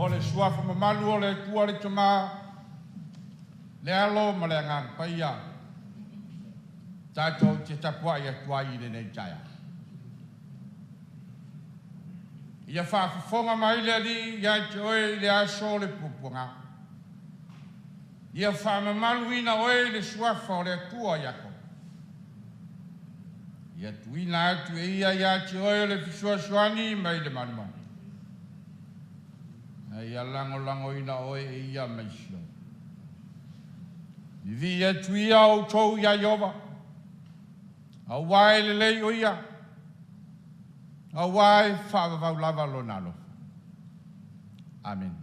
O le suafa mamalu o le Atua le Tama, le Alo ma le Agaga Paia, tatou te tapuai atu ai i lenei taeao. Ia faafofoga mai le Alii ia te oe i le aso o le puapuaga. Ia faamamaluina oe i le suafa o le Atua o Iakopo. Ia tuuina atu e ia ia te oe le fesoasoani mai le malumalu. A ia lagolagoina oe e ia mai Siona. Vivii atu ia outou iā Ieova, auā e lelei o ia, auā e faavavau lava lona alofa. Amene.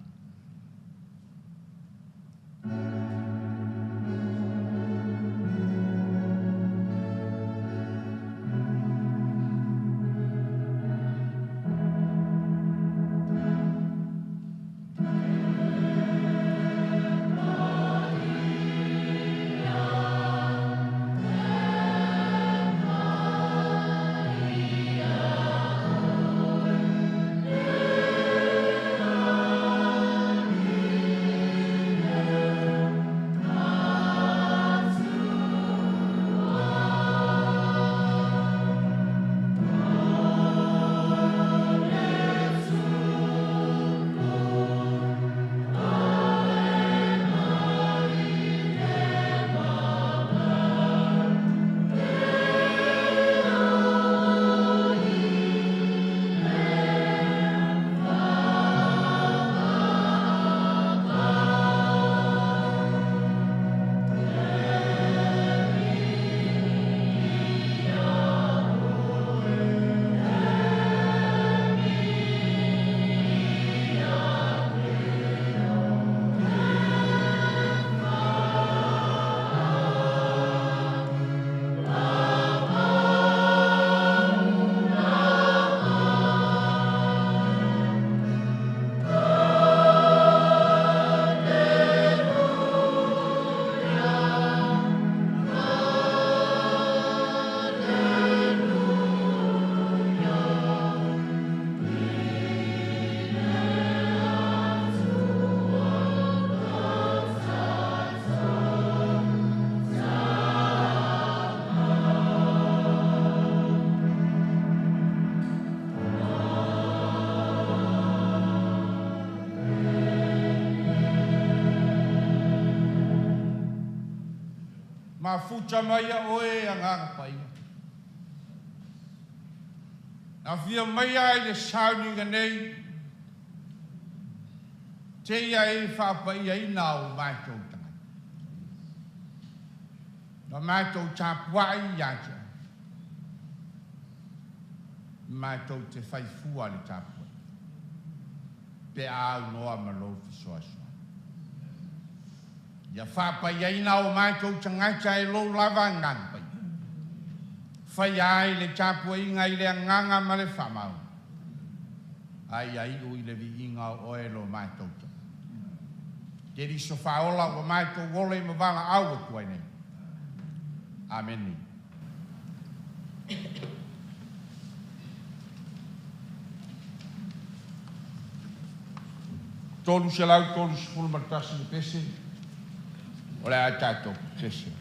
Mafuta mai oe Agaga Paia. Afio maia i le sauniga nei, seia e faapaiaina o matou tagata. Na matou tapuai ia te oe, matou te faifua le tapuai, pe a aunoa ma lou fesoasoani. Ia faapaiaina o matou tagata e lou lava Agaga Paia, faia ai le tapuaiga i le agaga ma le faamaoni, a ia iu i le viiga o oe lo matou Tama. Keriso faaola ua matou ola ma valaau atu ai nei. Amene. 331 le pese, o le a tatou pese.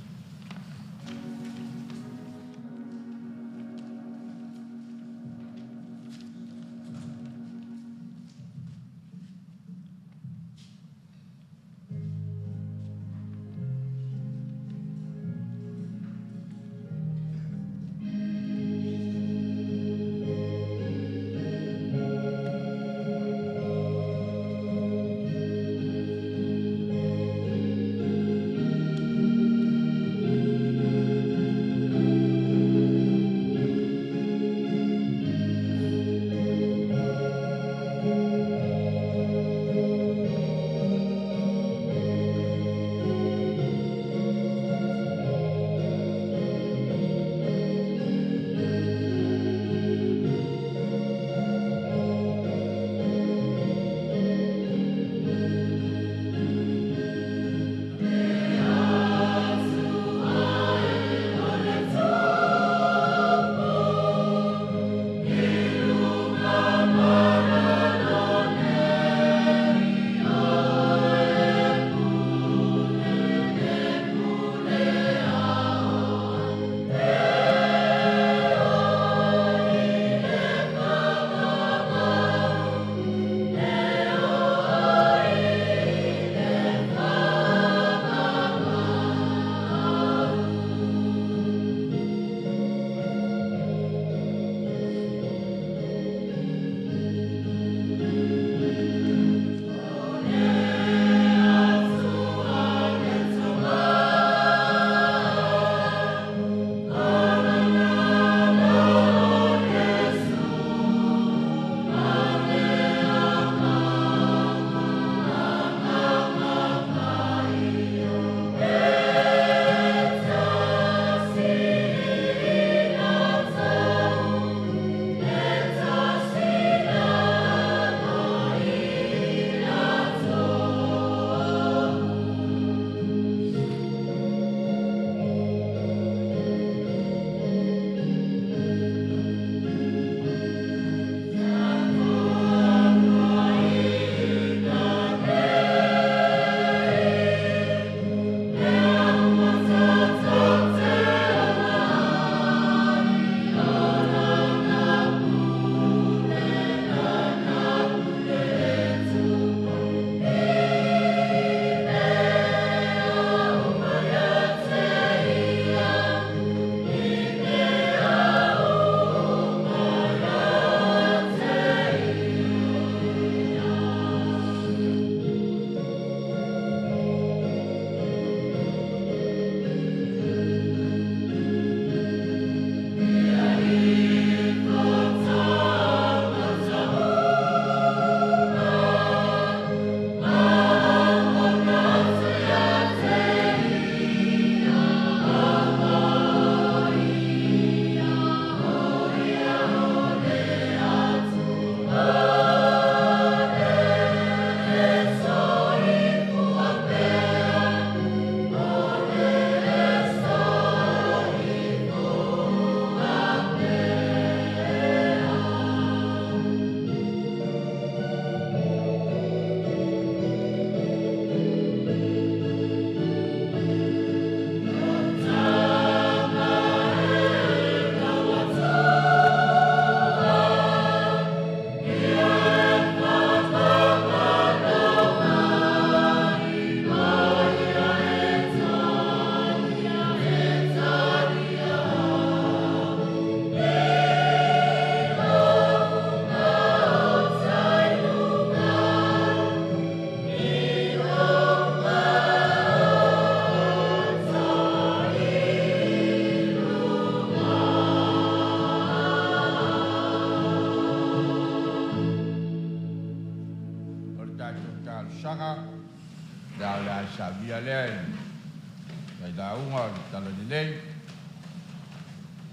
Manuia lea i le lauga o le Talalelei,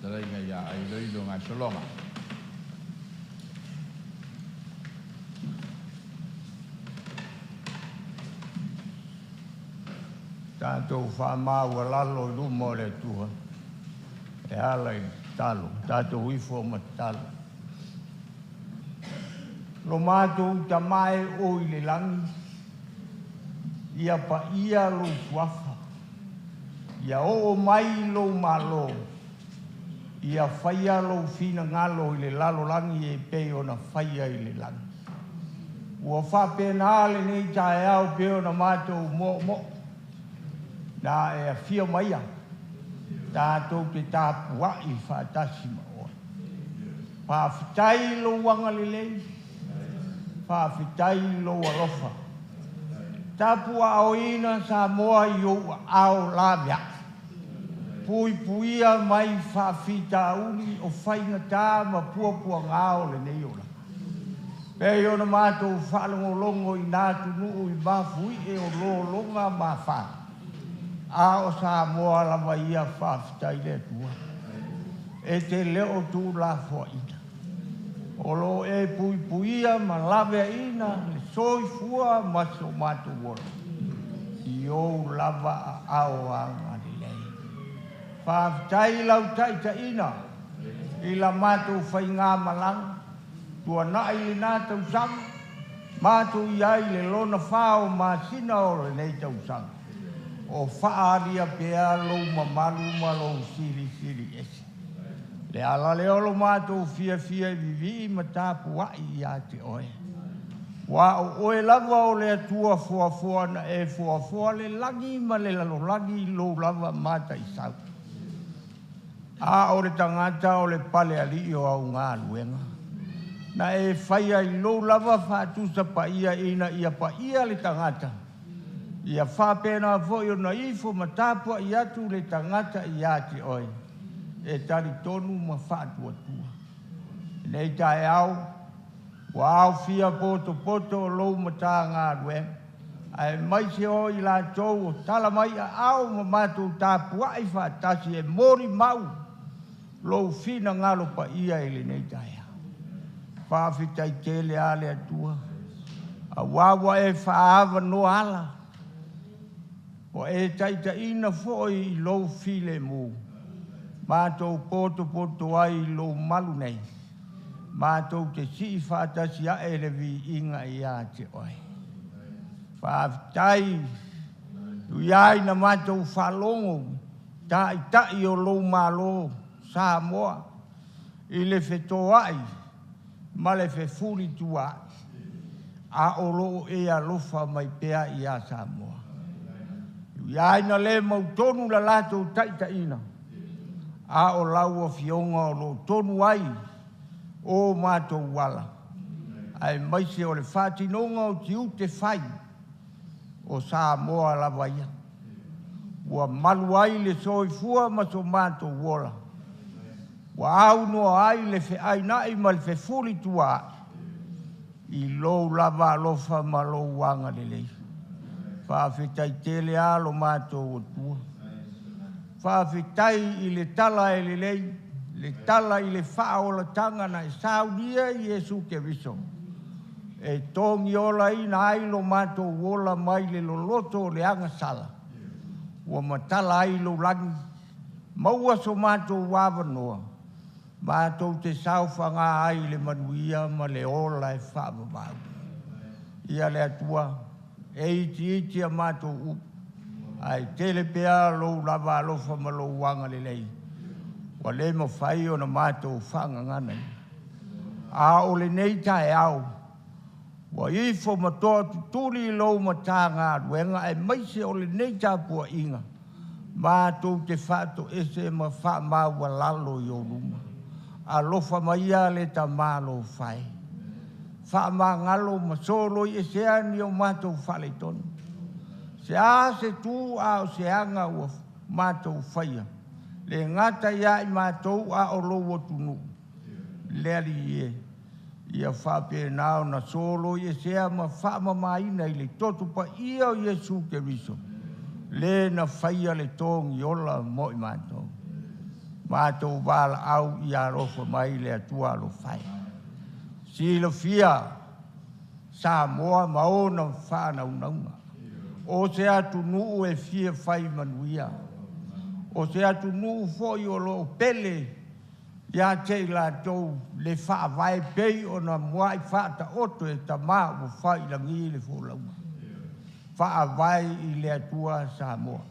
fetalaiga ia Ailoilo Gasologa. Tatou faamaualalo i luma o le Atua e ala i le tatalo, tatou ifo ma tatalo. Lo matou Tama e o i le lagi, ia paia lou suafa, ia oo mai lou malo, ia faia lou finagalo i le lalolagi e pei ona faia i le lagi. Ua faapena lenei taeao pei ona matou moomoo, na e afio maia, tatou te tapuai faatasi ma oe. Faafetai lou agalelei, faafetai lou alofa. Tapuaaoina Samoa i ou aao laveai. Puipuia mai faafitauli o faigata ma puapuaga o lenei olaga. Pei ona matou faalogologo i na atunuu i mafuie o lologa ma afa, a o Samoa lava ia faafetai le Atua. E te le o tuulafoaiina. O lo o e puipuia ma laveaiina le soifua ma so matou ola i ou lava aao agalelei. Faafetai lau taitaiina i la matou faigamalaga, tuanai lena tausaga, matou i ai le lona 4 o masina o lenei tausaga. O faaalia pea lou mamalu ma lou silisili ese. Le ala lea o lo matou fiafia i vivii ma tapuai ia te oe. Ua o oe lava o le Atua foafoa na e foafoa le lagi ma le lalolagi i lou lava mataisau. A o le tagata o le palealii o au galuega. Na e faia i lou lava faatusa paia ina ia paia le tagata. Ia faapena foi ona ifo ma tapuai atu le tagata ia te oe. E talitonu ma faatuatua. Nei taeao, ua aofia potopoto o lou Matagaluega, ae maise o i latou o tala mai aao ma matou tapuai faatasi e molimau lou finagalo paia i lenei taeao. Faafetai tele a le Atua, auā ua e faaavanoa ala, ua e taitaiina foi i lou filemu, matou potopoto ai i lou malu nei, matou te sii faatasi ae le viiga ia te oe. Faafetai, ui ai na matou faalogo taitai o lou malo Samoa i le fetoai ma le fefulituaai, a o loo e alofa mai pea ia Samoa. Ui ai na le mautonu la latou taitaiina, a o lau afioga o loo tonu ai o matou ala, ae maise o le faatinoga o tiute fai o Samoa lava ia. Ua malu ai le soifua ma so matou ola, ua aunoa ai le feainai ma le fefulituaai, i lou lava alofa ma lou agalelei. Faafetai tele a lo matou Atua. Faafetai i le tala e lelei, le tala i le faaolataga na e saunia i Iesu Keriso. E togi olaina ai lo matou ola mai le loloto o le agasala. Ua matala ai lou lagi, maua so matou avanoa, matou te saofaga ai le manuia ma le ola e faavavau. Ia le Atua, e itiiti a matou upu, ae tele pea lou lava alofa ma lou agalelei, ua le mafai ona matou faagagana. A o lenei taeao, ua ifo ma toatutuli lou Matagaluega ae maise o lenei tapuaiga, matou te faatoese ma faamaualalo i ou luma. Alofa maia le tamalofa e. Faamagalo ma soloi esea ni o matou faaletonu. Se a se tu a o se aga ua matou faia, le gata ia i matou a o lou atunuu, le Alii e, ia faapena ona soloi esea ma faamamaina i le toto paia o Iesu Keriso. Le na faia le togiola mo i matou. Matou valaau ia alofa mai le Atua alofa e. Silafia Samoa ma ona faanaunauga. O se atunuu e fia fai manuia. O se atunuu foi o lo o pele ia te i latou le faavae pei ona muai faataoto e tama ua fai i lagi le folauga. Faavae i le Atua Samoa.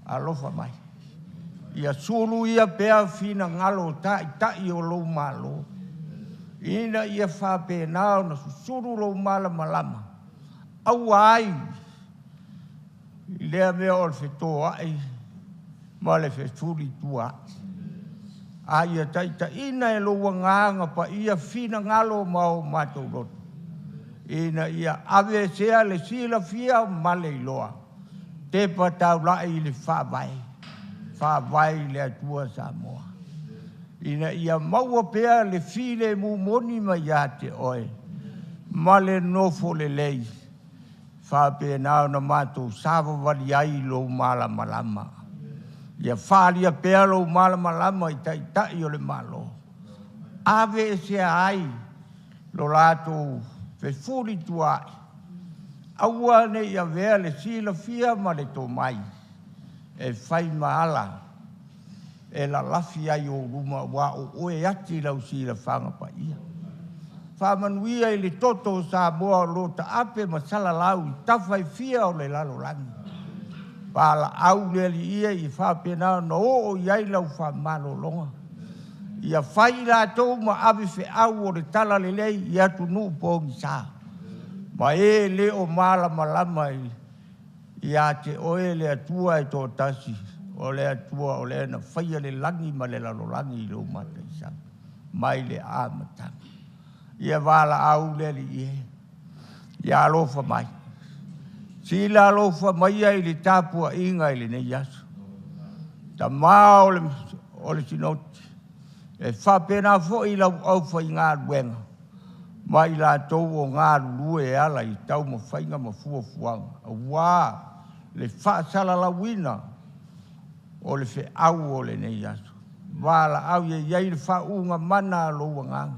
Alofa mai. Ia sulu ia pea finagalo o taitai o lou malo. Ina ia faapena ona susulu lou malamalama. Aua ai i lea mea o le fetoai ma le fefulitua ai. A ia taitaiina e lou agaga paia finagalo ma o matou loto. Ina ia aveesea le silafia ma le iloa. Tepa taulai i le faavae. Faavae i le Atua Samoa. Ina ia maua pea le filemu moni mai ia te oe. Ma le nofo lelei. Faapena ona matou savavali ai i lou malamalama. Ia faaalia pea lou malamalama i taitai o le Malo. Aveesea ai lo latou fefulitua ai. Aua ne i avea le silafia ma le tomai e fai ma ala e lalafi ai ou luma aua o oe ati lau silafaga paia. Faamanuia i le toto o Samoa o lo taape ma salalau i tafa e fia o le lalolagi. Valaau le Alii e ia faapena ona oo i ai lau faamalologa. Ia fai i latou ma ave feau o le talalelei i atunuu pogisa. Ma e le o malamalama ia te oe le Atua e toatasi, o le Atua o lea na faia le lagi ma le lalolagi i lou mataisau, mai le amataga. Ia valaau le Alii e, ia alofa mai. Sila alofa mai ia i le tapuaiga i lenei aso. Tamā o le Sinoti, e faapena foi i lau aufaigaluega ma i latou o galulue e ala i taumafaiga ma fuafuaga, aua le faasalalauina o le feau o lenei aso. Valaau ia i ai le faauuga mana a lou agaga.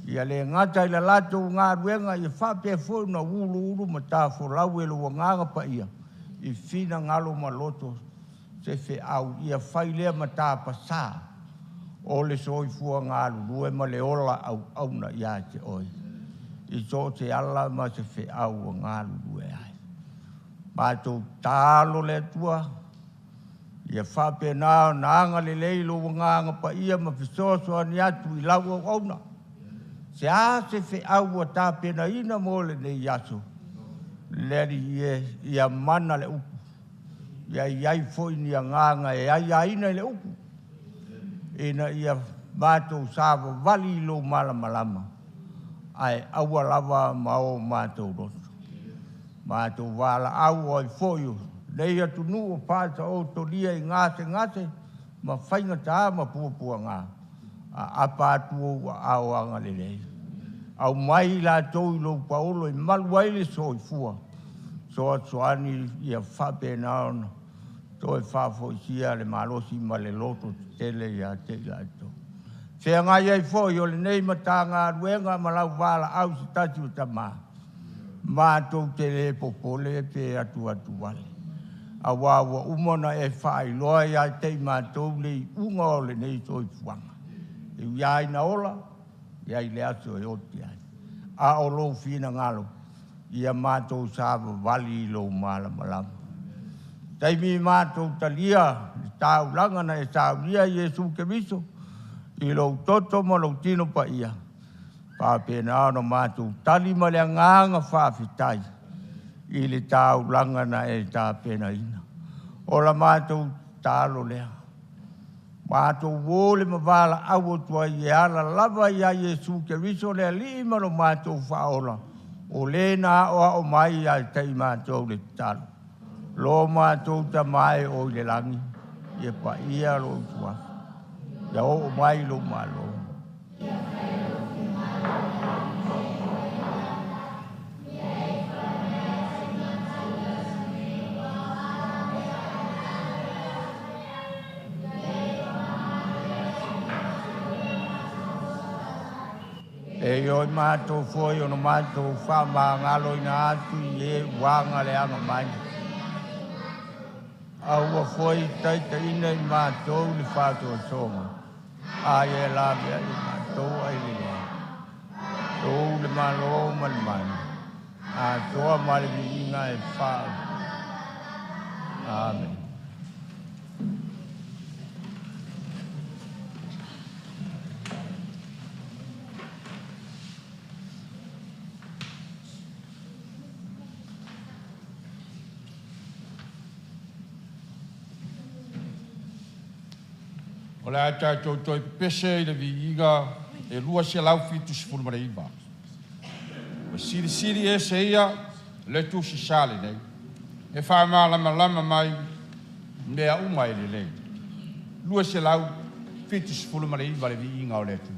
Ia le gata i le latou galuega, ia faapea foi ona uluulu ma tafolau e lou agaga paia i finagalo ma loto se feau ia fai lea ma tapasā o le soifua galulue ma le ola auauna ia te oe. I so o se ala ma se feau ua galulue ai. Matou tatalo le Atua, ia faapena ona agalelei lou agaga paia ma fesoasoani atu i lau auauna. Se a se feau ua tapenaina mo lenei aso, le Alii e, ia mana le upu. Ia i ai foi ni agaga e aiaina i le upu, ina ia matou savavali i lou malamalama, ae aua lava ma o matou loto. Matou valaau ai foi o lenei atunuu o faataotolia i gasegase ma faigata ma puapuaga, aapa atu ou aao agalelei. Aumai i latou i lou paolo e malu ai le soifua, soasoani ia faapena ona toe faafoisia le malosi ma le loto tetele ia te i latou. Feagai ai foi o lenei Matagaluega ma lau valaau se tasi o tama, matou te le popole pe atu atu wale. Aua ua uma ona e faailoa ia te i matou le iuga o lenei soifuaga. E ui lava ina ola, e i ai le aso e oti ai. A o lou finagalo, ia matou savavali i lou malamalama. Taimi matou talia le taulaga na e saunia Iesu Keriso i lou toto ma lou tino paia. Faapena ona matou tali ma le agaga faafetai i le taulaga na e tapenaina. O la matou tatalo lea. Matou o le ma valaau atu ai e ala lava ia Iesu Keriso le Alii ma lo matou faaola, o le na aoao mai ia te i matou le tatalo. Lo matou Tama e o i le lagi, ia paia lou suafa. Ia oo mai lou Malo. E oi mātou foi ona mātou whaamāgaloina atu i e ua galeaga mai. A ua foi taitaʻina i matou le faatoatoga, a ia e laveai matou ai le leai. Tou le Malo ma le mana, atoa ma le viiga e faa. Amen. O le a tatou toe pepese i le viiga e 279. Ua silisili ese ia le tusi sa lenei, e faamalamalama mai mea uma e lelei. 279 le viiga o le Atua.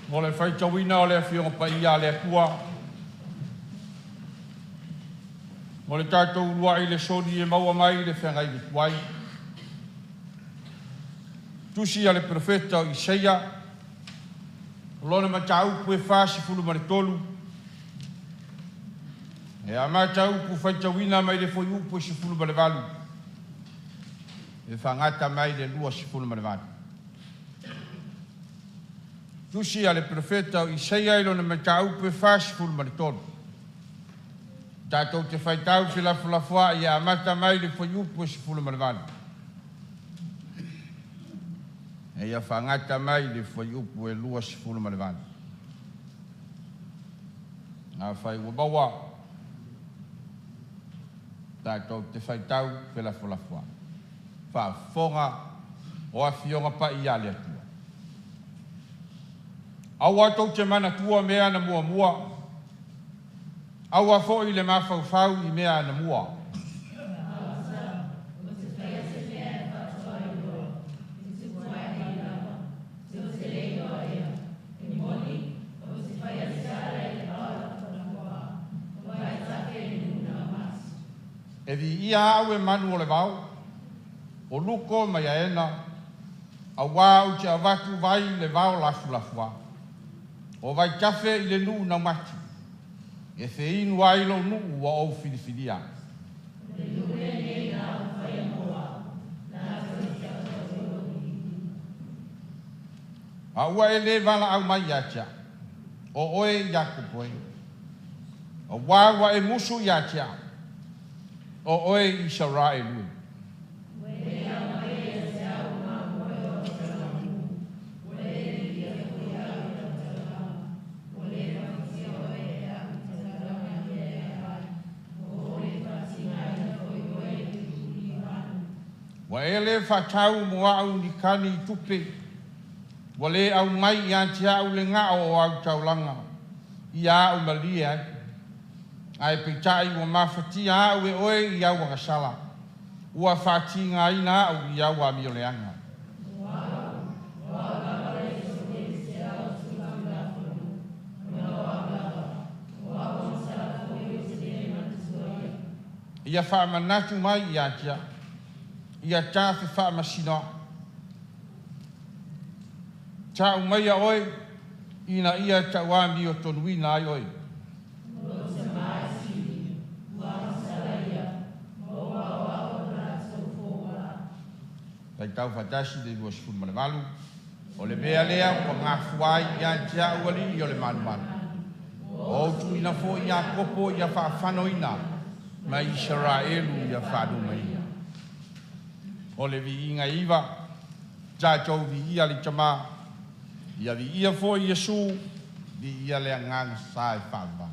Mo le faitauina o le Afioga Paia a le Atua, mo le tatou uluai lesoni e maua mai le feagaiga tuai. Tusi a le Perofeta o Isaia, o lona mataupu e 43, e amata upu faitauina mai le fuaiupu e 18, e faagata mai le 28. Tusi a le Perofeta o Isaia i lona mataupu e 43. Tatou te faitau felafolafoai e amata mai le fuaiupu e 18. E ia faagata mai le fuaiupu e 28. Afai ua maua, tatou te faitau felafolafoai. Faafofoga o Afioga Paia a le Atua. Aua tou te manatua mea na muamua, aua foi le mafaufau i mea anamua. E viia au e manu o le vao, o luko ma aena, auā ou te avatu vai i le vao lafulafuā, o vaitafe i le nuu naumati, e feinu ai lou nuu ua ou filifilia. A ua e lē valaau mai ia te au, o oe Iakopo e, auā ua e musu ia te au, o oe Isaraelu e. Ua e lē faatau mo a'u ni kani i tupe, ua lē aumai ia te a'u le ga'o o au taulaga, ia a'u malie ai. Ae peitai ua mafatia a'u e oe i au agasala, ua faatigaina a'u i au amioleaga. Ia faamanatu mai ia te a'u, ia ta fefaamasinoa'i. Ta'u maia oe, ina ia tauamiotonuina ai oe. Faitau faatasi le 28. O le mea lea ua gafua ai ia te a'u alii o le malumalu. Ua ou tuuina foi Iakopo ia faafanoina, ma Isaraelu ia faalumaina. O le viiga iva, tatou viia le Tamā, ia viia foi Iesu, viia le Agaga sa e faavavau.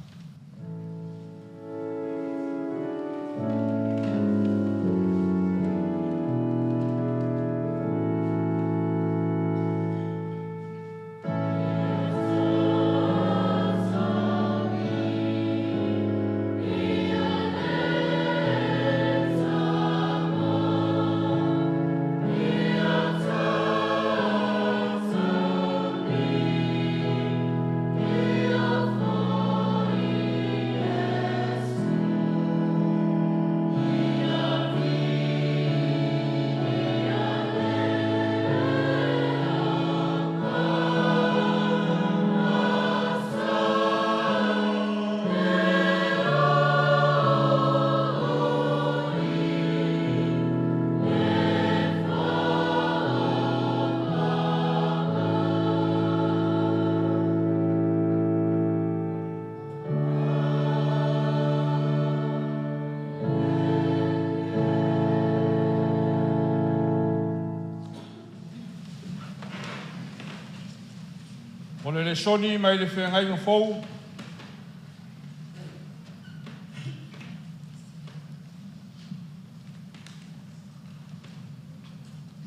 O le lesoni mai le Feagaiga Fou.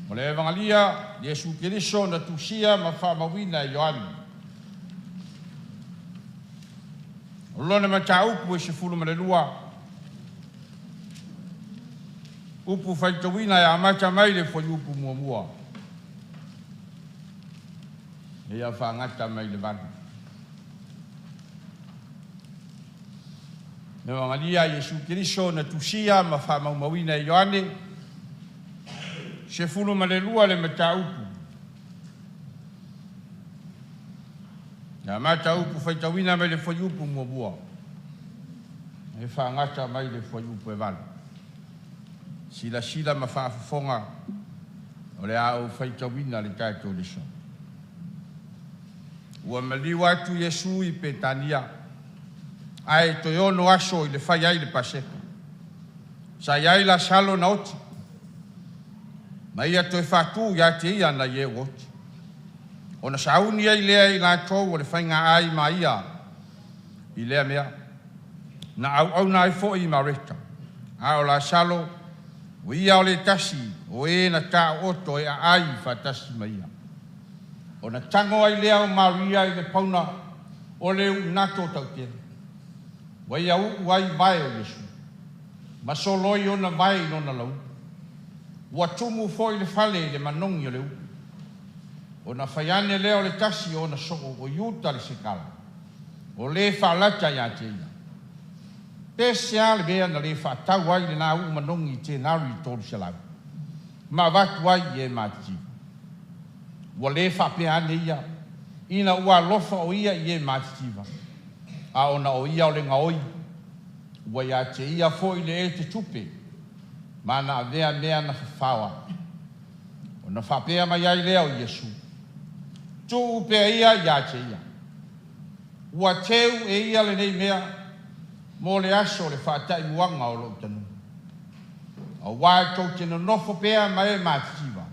O le Evagalia Iesu Keriso na tusia ma faamauina e Ioane. O lona mataupu e 12. Upu faitauina e amata mai le fuaiupu muamua. Ia faagata mai le 8. Evagalia Iesu Keriso na tusia ma faamaumauina e Ioane. 12 le mataupu. E amata upu faitauina mai le fuaiupu muamua. E faagata mai le fuaiupu e 8. Silasila ma faafofoga o le a ou faitauina le tatou leso. Ua maliu atu Iesu i Petania. Ae toe 6 aso i le fai ai le Paseka. Sa i ai Lasalo na oti, ma ia toe faatū ia te ia nai e ua oti. Ona sauni ai lea i latou o le faiga ai ma ia i lea mea. Na auauna ai foi Mareta, a o Lasalo, o ia o le tasi o e na taooto e aai faatasi ma ia. Ona tago ai lea o Maria i le pauna o le u'unato tautele, ua ia u'u ai vae o Iesu, ma soloi ona vae i lona lau'u. Ua tumu foi le fale i le manogi o le u'u. Ona fai ane lea o le tasi o ona soo o Iuta le Sekala, o le faalata ia te ia. Pe sea le mea na lē faatau ai lenā u'u manogi i tenari 300, ma avatu ai i e matitiva. Ua lē faapea ane ia, ina ua alofa o ia i e matitiva, a ona o ia o le gaoi, ua ia te ia foi le etetupe, ma na avea mea na fafao ai. Ona faapea mai ai lea o Iesu, tuu pea ia ia te ia. Ua teu e ia lenei mea mo le aso o le faataimuaga o lou tanuga. Auā e tou te nonofo pea ma e matitiva,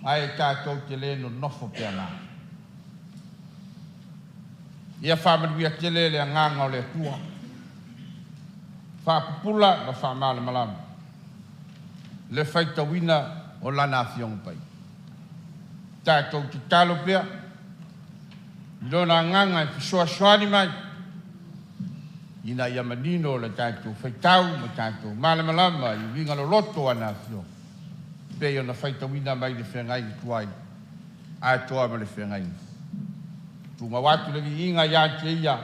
ae tatou te lē nonofo pea ma au. Ia faamanuia tele le agaga o le Atua, faapupula ma faamalamalama le faitauina o lana Afioga Paia. Tatou tatalo pea i lona agaga e fesoasoani mai, ina ia manino le tatou faitau ma tatou malamalama i uiga loloto o ana Afioga, pei ona faitauina mai le feagaiga tuai atoa ma le feagaiga. Tumau atu le viiga ia te ia,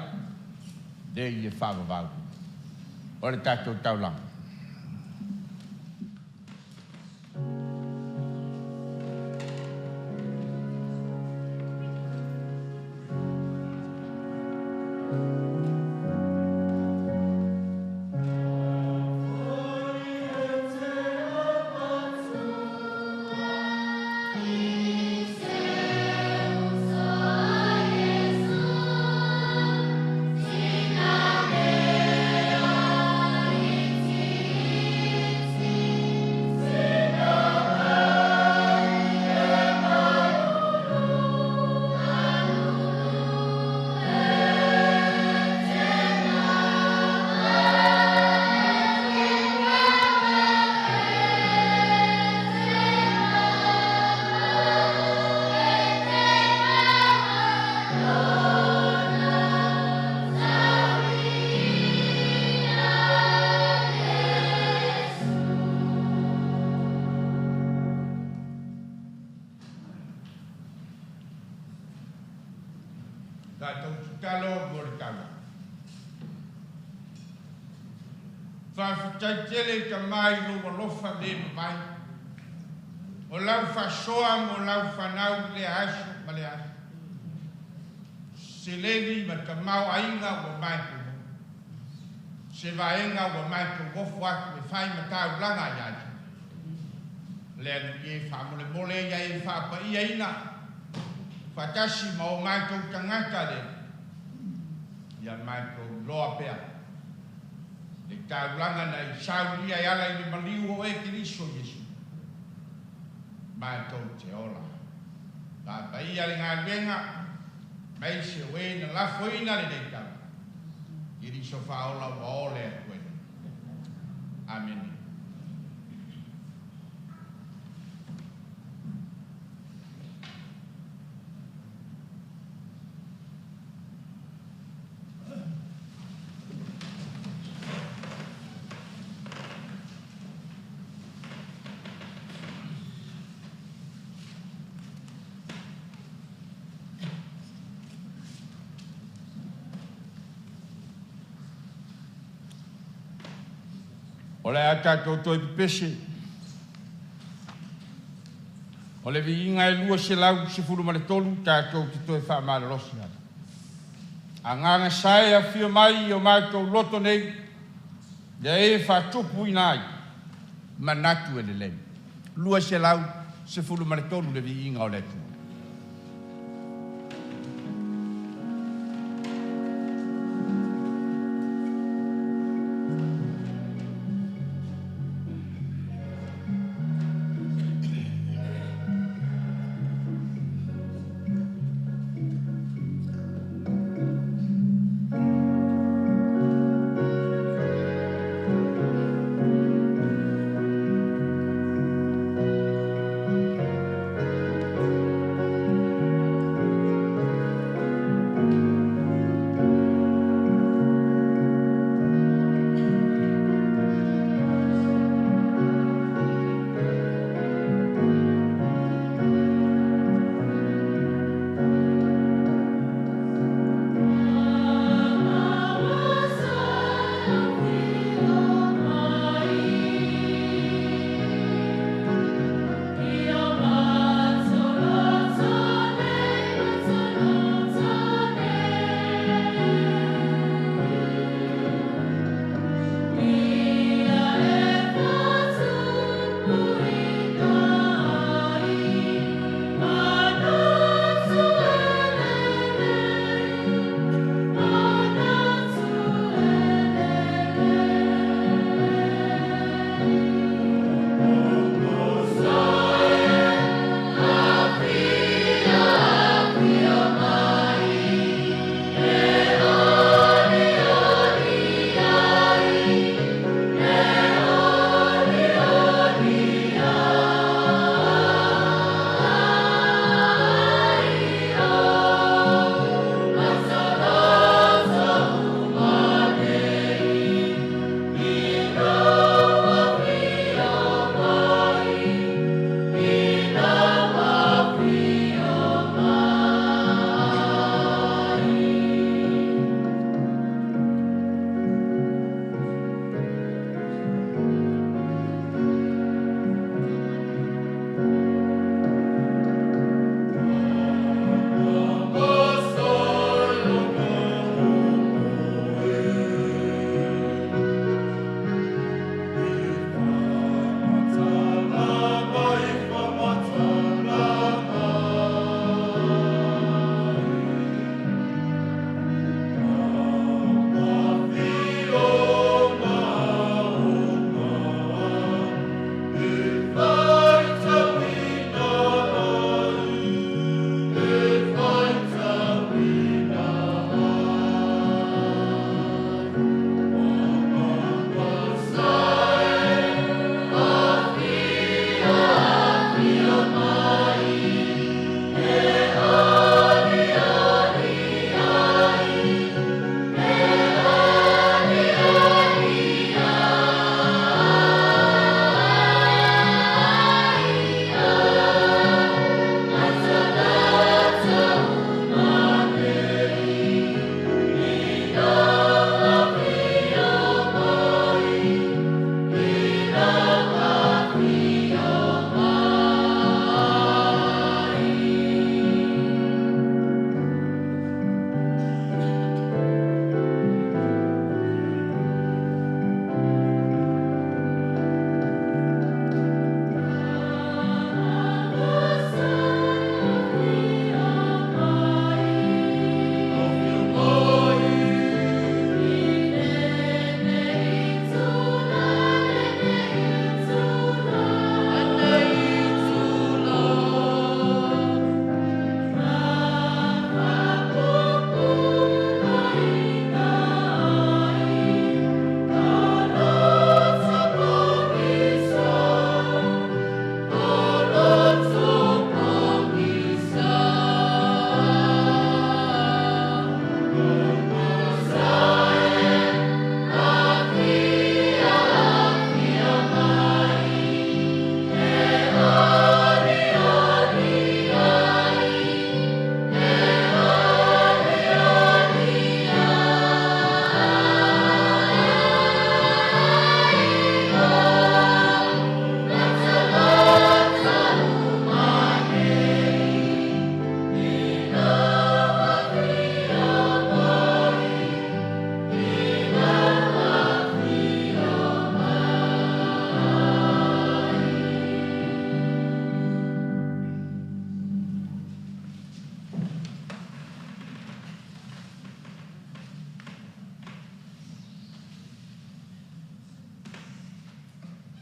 le i e faavavau o le tatou taulaga. Tatou tatalo mo le taulaga. Faafetai tele i Tamā i lou alofa le mavae, o lau faasoa mo lau fanau i lea aso ma lea aso. Seleni ma tamaoaiga ua matou maua. Se vaega ua matou ofo atu e fai ma taulaga ia te Oe. Le Alii e, faamolemole ia e faapaiaina faatasi ma o matou tagata le Alii. Ia matou iloa pea le taulaga na e saunia e ala i le maliu o oe Keriso Iesu. Matou te ola. Faapaia le galuega, aemaise o e na lafoina lenei taulaga. Keriso faaola ua ole atu ai nei. Amene. O le a tatou toe pepese o le viiga e 213 tatou te toe faamalolosi ai. Agaga sa e afio mai i o matou loto nei, ia e faatupuina ai manatu e lelei. 213 le viiga o le Atua.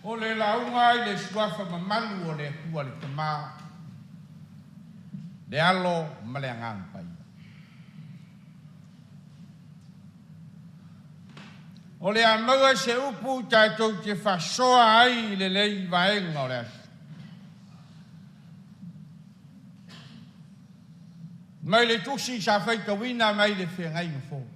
O le lauga i le Suafa mamalu o le Atua le Tama, le Alo ma le Agaga Paia. O le a maua se upu tatou te faasoa ai i lenei vaega o le aso. Mai le tusi sa faitauina mai le Feagaiga Fou.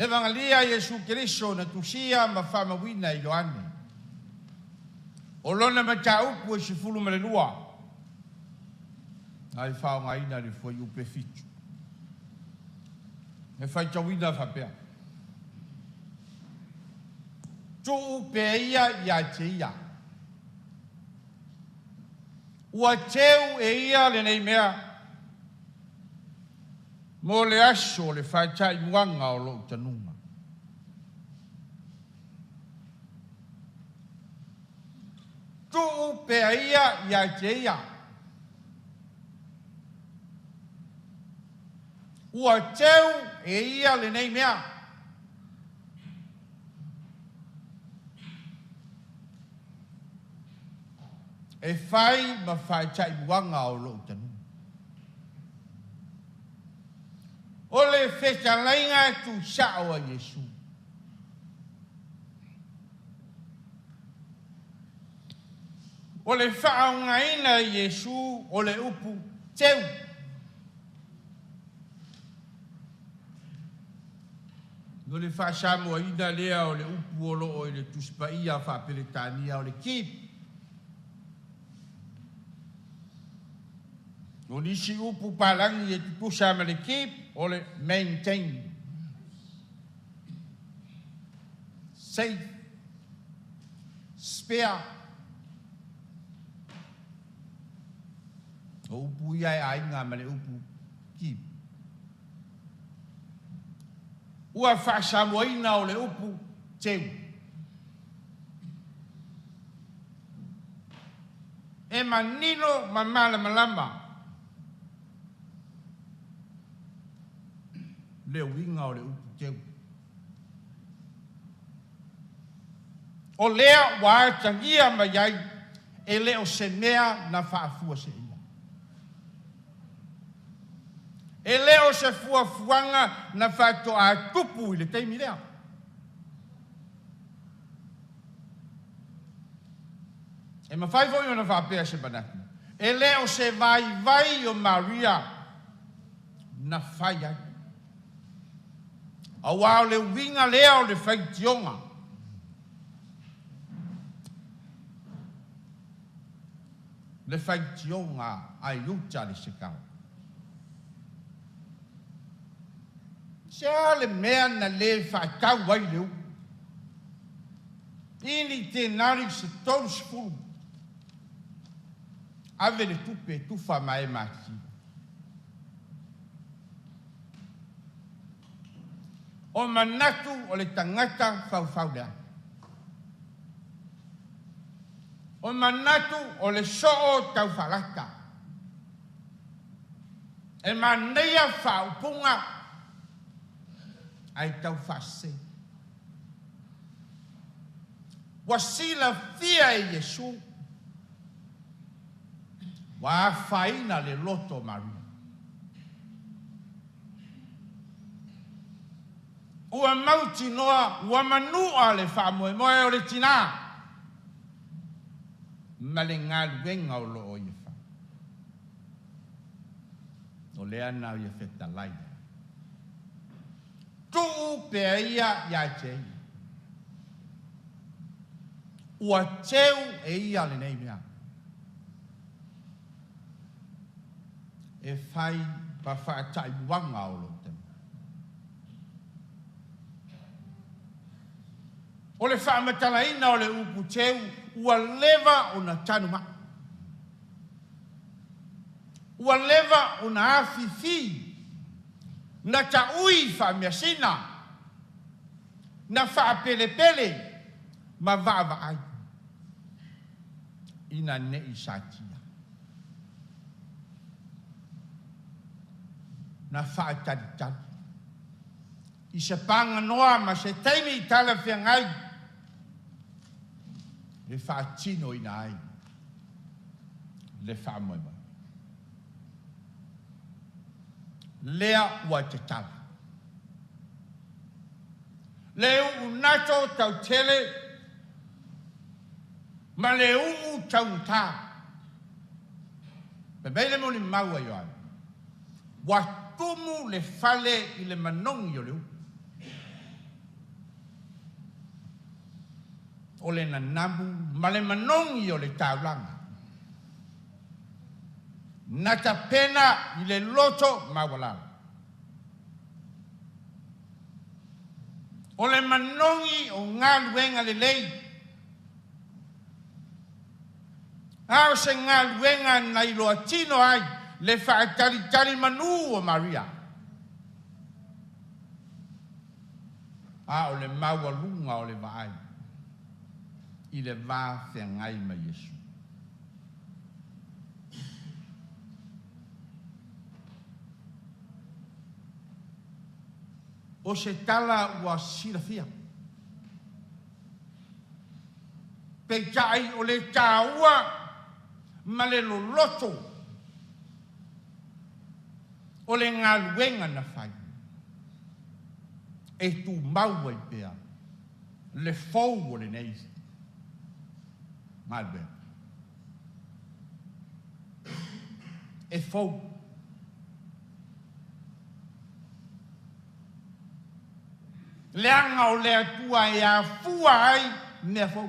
Evagelia a Iesu Keriso na tusia ma faamauina e Ioane. O lona mataupu e 12, ae faaaogaina le fuaiupu e 7. E faitauina faapea, Tuu pea ia ia te ia. Ua teu e ia lenei mea mo le aso o le faataimuaga o lou tanuga. Tuu pea ia ia te ia. Ua teu e ia lenei mea. E fai ma faataimuaga o lou tanuga. O le fetalaiga tuusao a Iesu. O le faaaogaina e Iesu o le upu teu. O le faasamoaina lea o le upu o lo o i le Tusi Paia faa-Peretania o le keep. O nisi upu palagi e tutusa ma le keep o le maintain, save, spare. O upu ia e aiga ma le upu keep. Ua faasamoaina o le upu teu. E manino ma malamalama le uiga o le upu teu. O lea ua atagia mai ai e le o se mea na faafuaseia. E le o se fuafuaga na faatoa tupu i le taimi lea. E mafai foi ona faapea se manatu, e le o se vaivai o Maria na fai ai. Aua o le uiga lea o le faitioga. Le faitioga a Iuta le Sekao. Se a le mea na le faatau ai le upu i ni tenari se 30, ave le tupe e tufa ma e matitiva? O manatu o le tagata faufauleaga. O manatu o le soo taufalata. E manaia faaupuga ae taufaasese. Ua silafia e Iesu ua afaina le loto o Maria. Ua mautinoa ua manua le faamoemoe o le tinā ma le galuega o lo o ia fai. O lea na ia fetalai ai. Tuu pea ia ia te ia. Ua teu e ia lenei mea. E fai ma faataimuaga o lou taimi. O le faamatalaina o le upu teu ua leva ona tanuma'i. Ua leva ona afifi, na taui faameasina, na faapelepele ma vaavaai ina ne i satia. Na faatalitali i se paganoa ma se taimi talafeagai e faatinoina ai le faamoemoe. Lea ua tatala le uu nato tautele ma le uu taugata. Fai mai le molimau a Ioane, ua tumu le fale i le manogi o le uu. O le nanamu ma le manogi o le taulaga na tapena i le loto maualalo. O le manogi o galuega lelei, a o se galuega na iloa tino ai le faatalitali manu o Maria, a o le maualuga o le vaai i le va feagai ma Iesu. O se tala ua silafia, peitai o le taua ma le loloto o le galuega na fai e tumau ai pea le fou o lenei galuega. E fou. Leaga o le Atua e afua ai mea fou.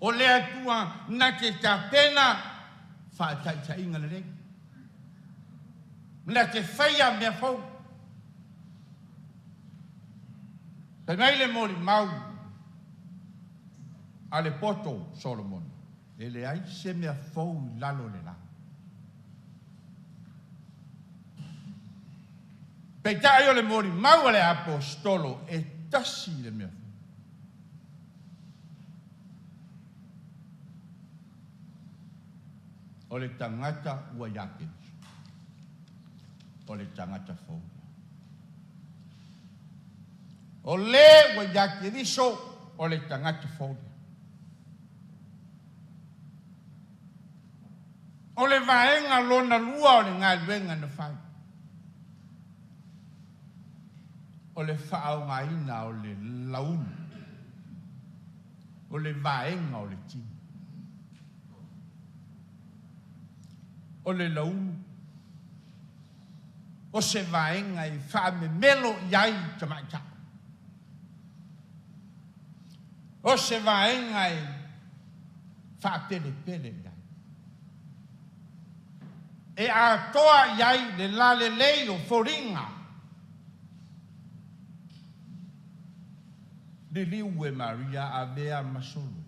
O le Atua na te tapena faataitaiga lelei, na te faia mea fou. Fai mai le molimau a le poto Solomona, e leai se mea fou i lalo o le la. Peitai o le molimau a le aposetolo, e tasi le mea fou. O le tagata ua ia Keriso, o le tagata fou. O le ua ia Keriso, o le tagata fou. O le vaega lona lua o le galuega na fai, o le faaaogaina o le laulu, o le vaega o le tino. O le laulu, o se vaega e faamemelo i ai tamaitai. O se vaega e faapelepele i ai. E atoa i ai le lalelei o foliga. Liliu e Maria avea ma solo.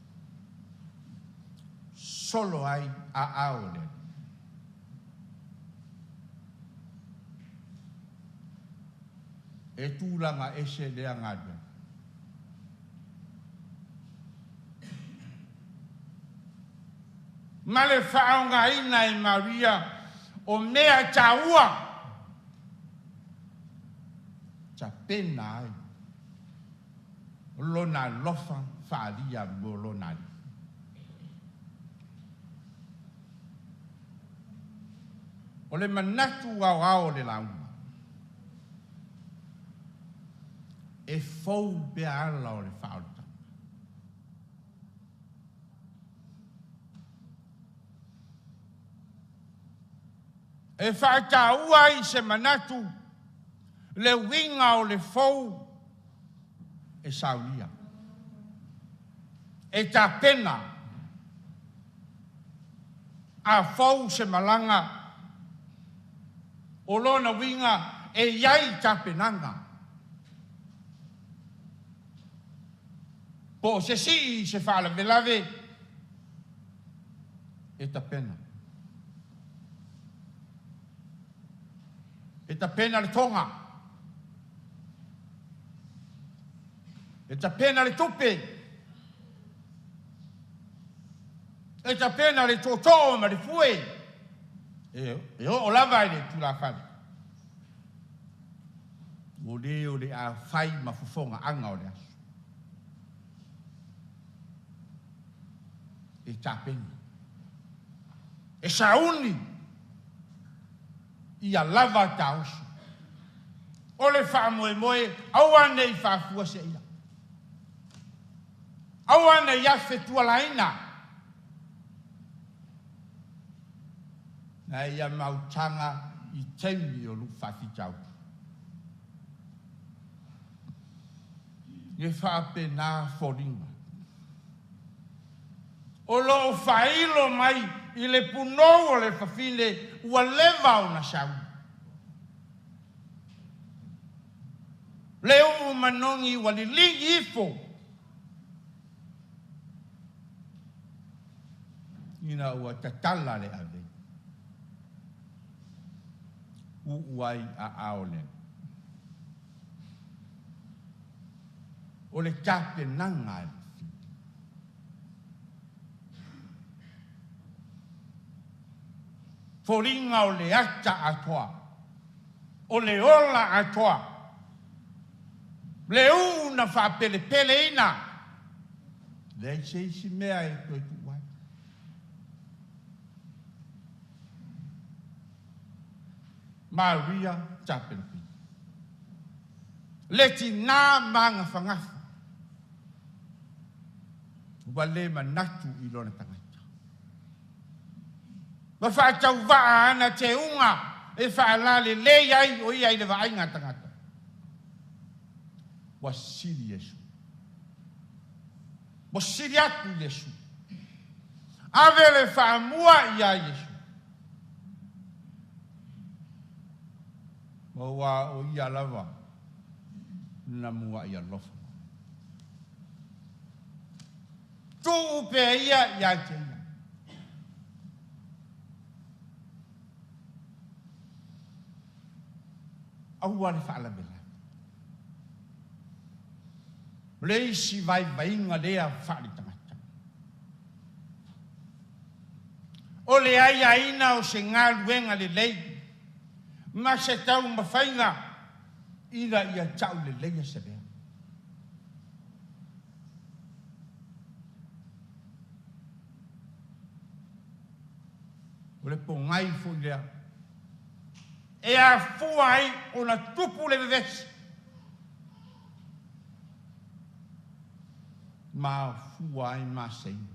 Solo ai aao o le Alii. E tulaga ese lea galuega. Ma le faaaogaina e Maria o mea taua tapena ai lona alofa faaalia mo lona Alii. O le manatu aoao o le lauga, e fou pea ala o le faaolataga. E faataua ai se manatu le uiga o le fou e saunia, e tapena a fou se malaga o lona uiga e i ai tapenaga. Po o se sii i se faalavelave e tapena. E tapena le toga. E tapena le tupe. E tapena le tootoo ma le fue e oo lava i le tulafale. Ua le o le a fai ma fofogaaga o le aso. E tapena. E sauni ia lava taoso. O le faamoemoe, aua ne i faafua se ila. Aua ne i afe tualaina. Na ia mautaga i taimi o lou faafitauli. E faapena foliga. O lo o faailo mai i le punou o le fafine ua leva ona sauni. Le uu manogi ua liligi ifo ina ua tatala le avei. Uu ai aao le O le tapenaga a le fafine. Foliga o le ata atoa, o le ola atoa, le uu na faapelepeleina, leai se isi mea e toe tuu ai. Maria tapenapena. Le tina magafagafa ua le manatu i lona tagata. Ma faatauvaa ana teuga e faalalelei ai o ia i le vaaiga a tagata. Ua sili Iesu. Ua sili atu Iesu. Ave le faamua ia Iesu. Aua o ia lava na muaʻi alofa mai. Tuu pea ia ia te ia. Aua le faalavelave. O le isi vaivaiga lea faale-tagata. O le aiaina o se galuega lelei ma se taumafaiga ina ia tauleleia se mea. O le pogai foi lea e afua ai ona tupu le vevesi ma afua ai maseiga.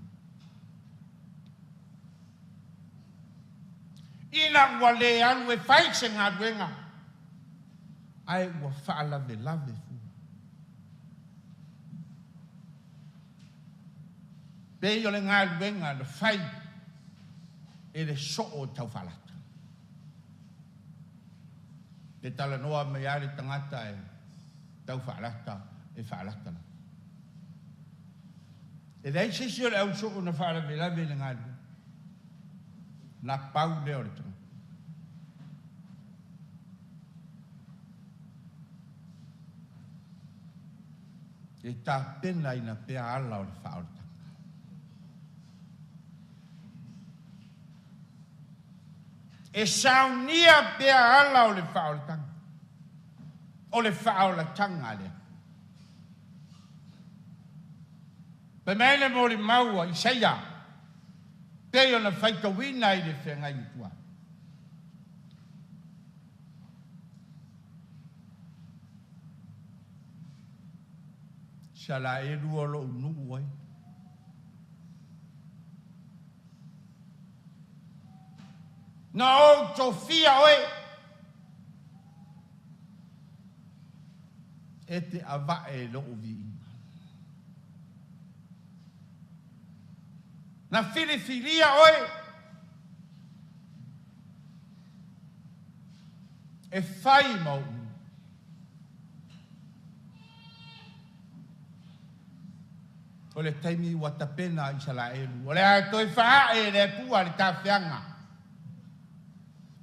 Ina ua le alu e fai se galuega, ae ua faalavelave fua. Pei o le galuega na fai e le soo taufaalata. Pe talanoa mai lava le tagata e taufaalata, e faalata lava. E leai se isi o le au soo na faalavelave i le galuega. Na pau lea o le tagata. E tapenaina pea ala o le faaolataga. E saunia pea ala o le faaolataga. O le faaolataga lea. Fai mai le molimau a Isaia, pei ona faitauina i le feagaiga tuai. Isalaelu o lou nuu ai. Na ou tofia oe e te avae i lou viiga. Na filifilia oe e fai ma ou nuu. O le taimi ua tapena a Isalaelu, o le a toe faaee e le Atua le tafeaga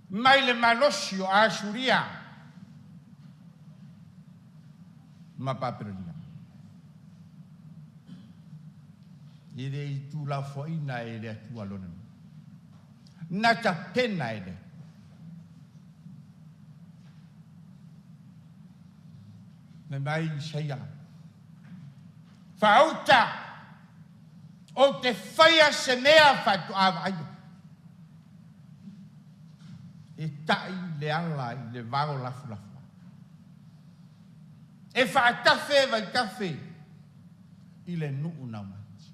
mai le malosi o Asuria ma Papelonia. E le i tuulafoaiina e le Atua Lona nuu. Na tapena e le Atua. Fai mai Isaia, Faauta, ou te faia se mea faatoa vaaia, e taʻi le ala i le vao lafulafoai, e faatafe vaitafe i le nuu naumati.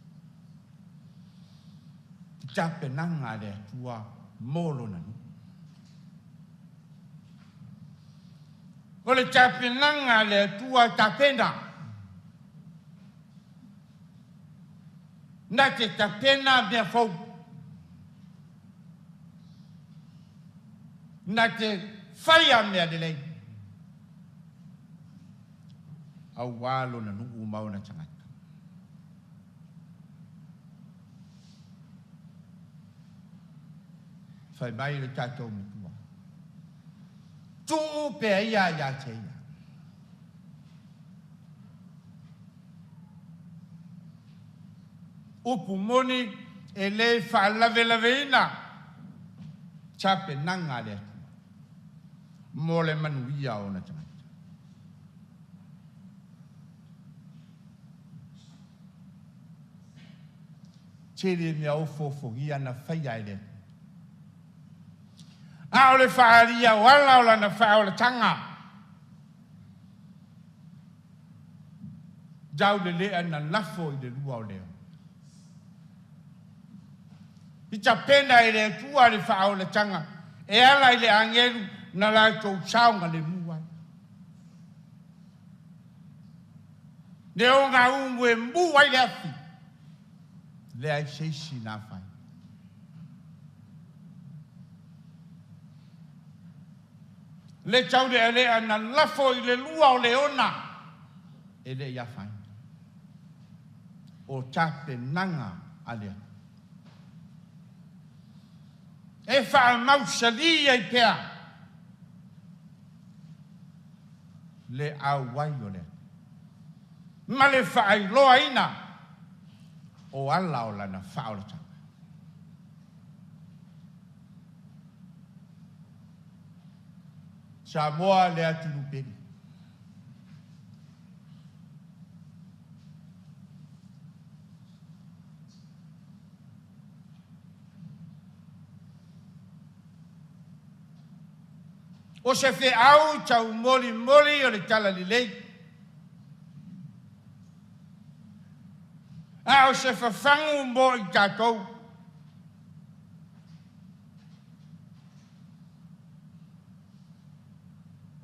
I tapenaga a le Atua mo Lona nuu. O le tapenaga a le Atua tapena. Na te tapena mea fou. Na te faia mea lelei aua lona nuu ma ona tagata. Fai mai le tatou Matua, Tuu pea ia ia te ia. Upu moni e le faalavelaveina tapenaga a le Atua mo le manuia o ona tagata. Tele mea ofoofogia na faia e le Atua. A o le faaalia o ala o lana faaolataga, Taulelea na lafo i le lua o leo. I tapena e le Atua le faaolataga e ala i le agelu na latou saogalemu ai. Le ogaumu e mu ai le afi, leai se isi na afaina. Le taulealea na lafo i le lua o leona e le i afaina. O tapenaga a le Atua. E faamausali ai pea le auai o le Atua ma le faailoaina o ala o lana faaolataga. Samoa le atunuu pele. O se feau taumolimoli o le Talalelei, a o se fafagu mo i tatou.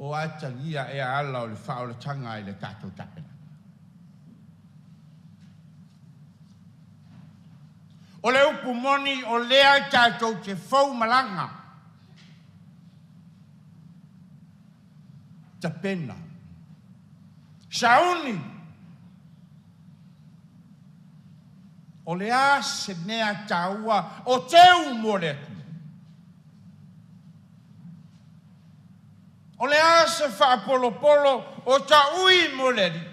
O atagia ea ala o le faaolataga i le tatou tapenaga? O le upu moni o lea tatou te fou malaga, tapena, sauni. O le a se mea taua o teu mo le Atua? O le a se faapolopolo o taui mo le Alii?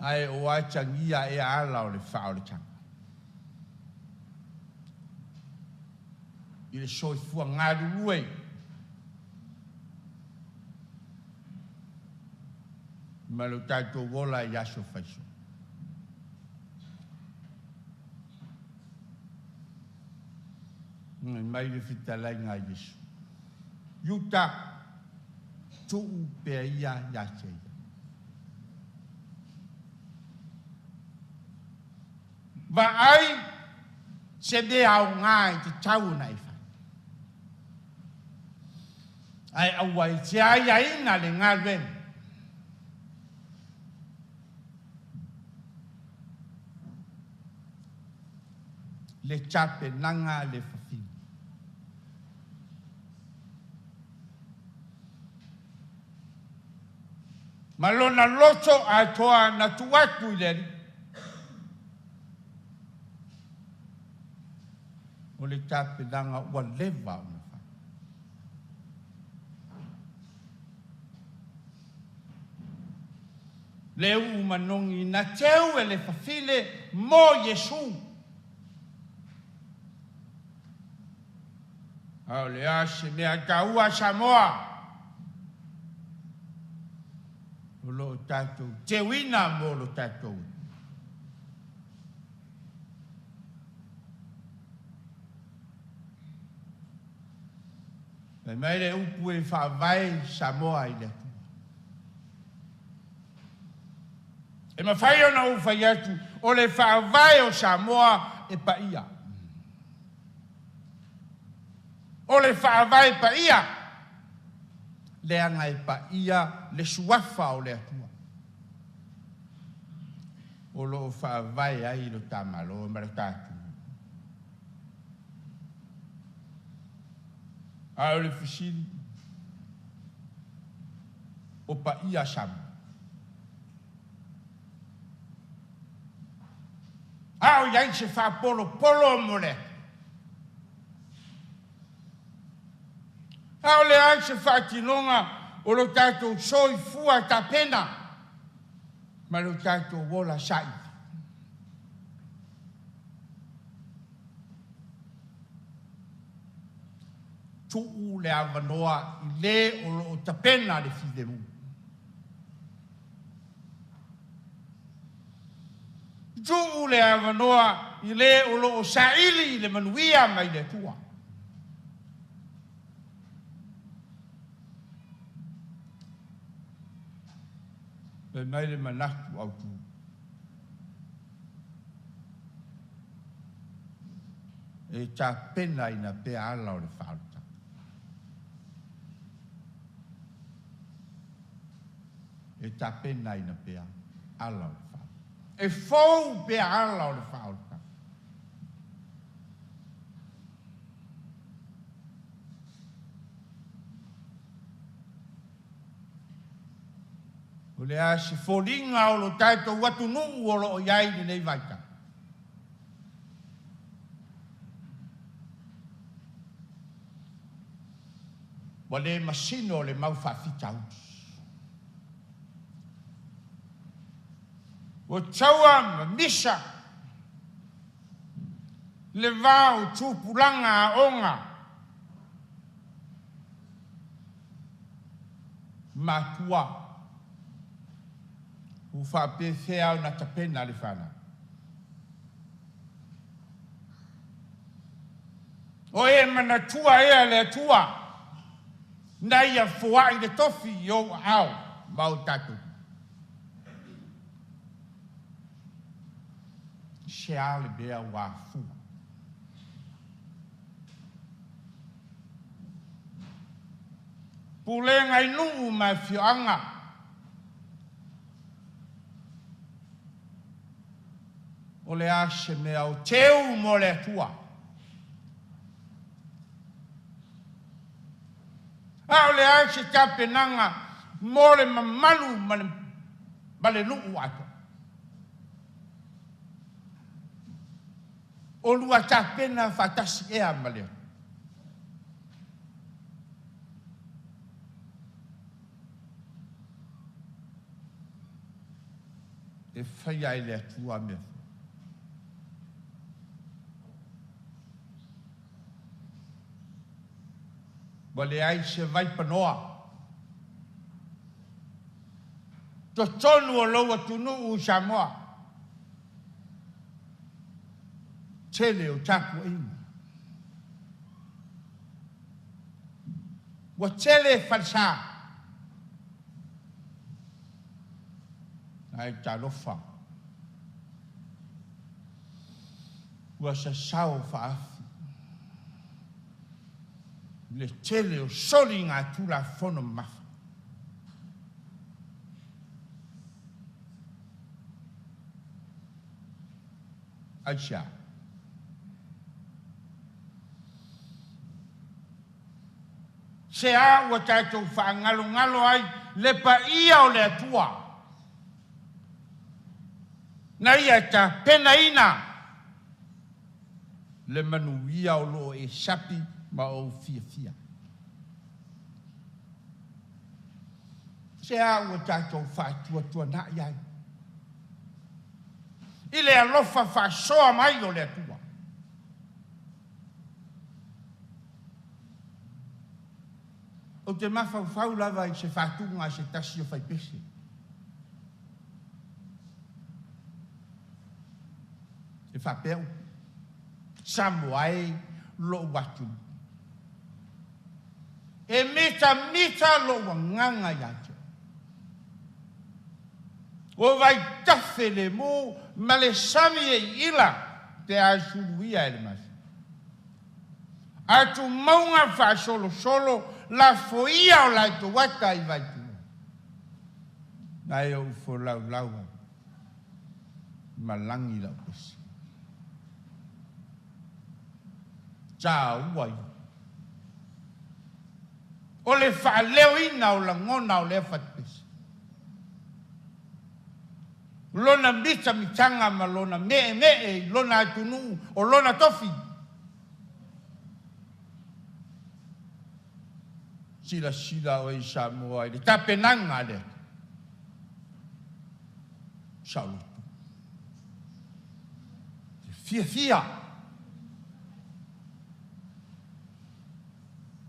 Ae o atagia ea ala o le faaolataga i le soifua galulue ma lo tatou ola i aso faiso. Fai mai le fetalaiga a Iesu, Iuta, tuu pea ia ia te ia. Vaai se mea aoga i te tau ona e fai. Ae aua e te aiaina le galuega. Le tapenaga le fafine. Ma lona loto atoa na tuu atu i le Alii. O le tapenaga ua leva ona fai. Le uu manogi na teu e le fafine mo Iesu. A o le a se mea taua Samoa o lo o tatou teuina mo lo tatou Fai mai le upu e faavae Samoa i le Atua. E mafai ona ou fai atu, o le faavae o Samoa e paia. O le faavae paia, leaga e paia le suafa o le Atua o lo o faavae ai lo ta Malo ma lo ta atunuu. A o le fesili, o paia Samoa? A o i ai se faapolopolo mo le Atua? A o le a se faatinoga o lo tatou soifua tapena ma lo tatou ola saili? Tuu le avanoa i le o lo o tapena le filemu. Tuu le avanoa i le o lo o saili le manuia mai le Atua. Fai mai le manatu autu. E tapenaina pea ala o le faaolataga. E tapenaina pea ala o le faaolataga. E fou pea ala o le faaolataga. O le a se foliga o lo tatou atunuu o lo o i ai i lenei vaitau? Ua le masino le mau faafitauli. Ua taua ma misa le va o tupulaga aoga matua. Ua faapefea ona tapena le fanau? O e manatua ea le Atua na ia foai le tofi i ou aao ma o tatou. Se a le mea ua afua? Pulega i nuu ma afioaga. O le a se mea o teu mo le Atua? A o le a se tapenaga mo le mamalu ma le, ma le nuu atoa? Olua tapena faatasi ea ma le Atua? E faia e le Atua mea fou. Ua leai se vaipanoa. Totonu o lou atunuu i Samoa. Tele o tapuaiga. Ua tele falesa. Ae talofa, ua sasao faafi le tele o soligatulafono mamafa. Aisea? Se a ua tatou faagalogalo ai le paia o le Atua, na Ia tapenaina le manuia o lo o e sapi ma ou fiafia. Se a ua tatou faatuatuanai ai i le alofa faasoa mai o le Atua? Ou te mafaufau lava i se faatuga a se tasi o faipese. E faapea upu, Samoa e lou atunuu. E mitamita lou agaga ia te oe. O vaitafe lemu ma le sami e iila pe a suluia e le masina. Atumauga faasolosolo lafoia o latou ata i Vaitulua. Nai ou folaulau ai ma lagi lau pese. Taua ia o le faaleoina o lagona o lea fatupese. Lona mitamitaga ma lona meemee i lona atunuu o lona tofi. Silasila oe i Samoa i le tapenaga a le Atua. Saoloto. Te fiafia.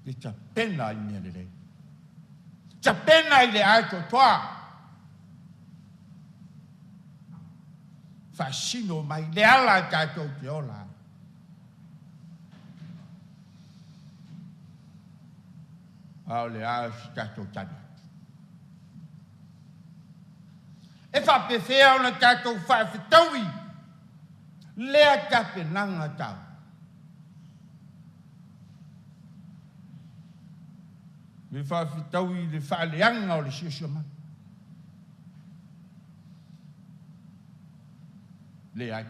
Te tapena i mea lelei. Tapena i le atoatoa. Faasino mai le ala tatou te ola ai. A o le a se tatou tali atu? E faapefea ona tatou faafetaui lea tapenaga taua? Le faafetaui i le faaleaga o le siosiomaga? Leai.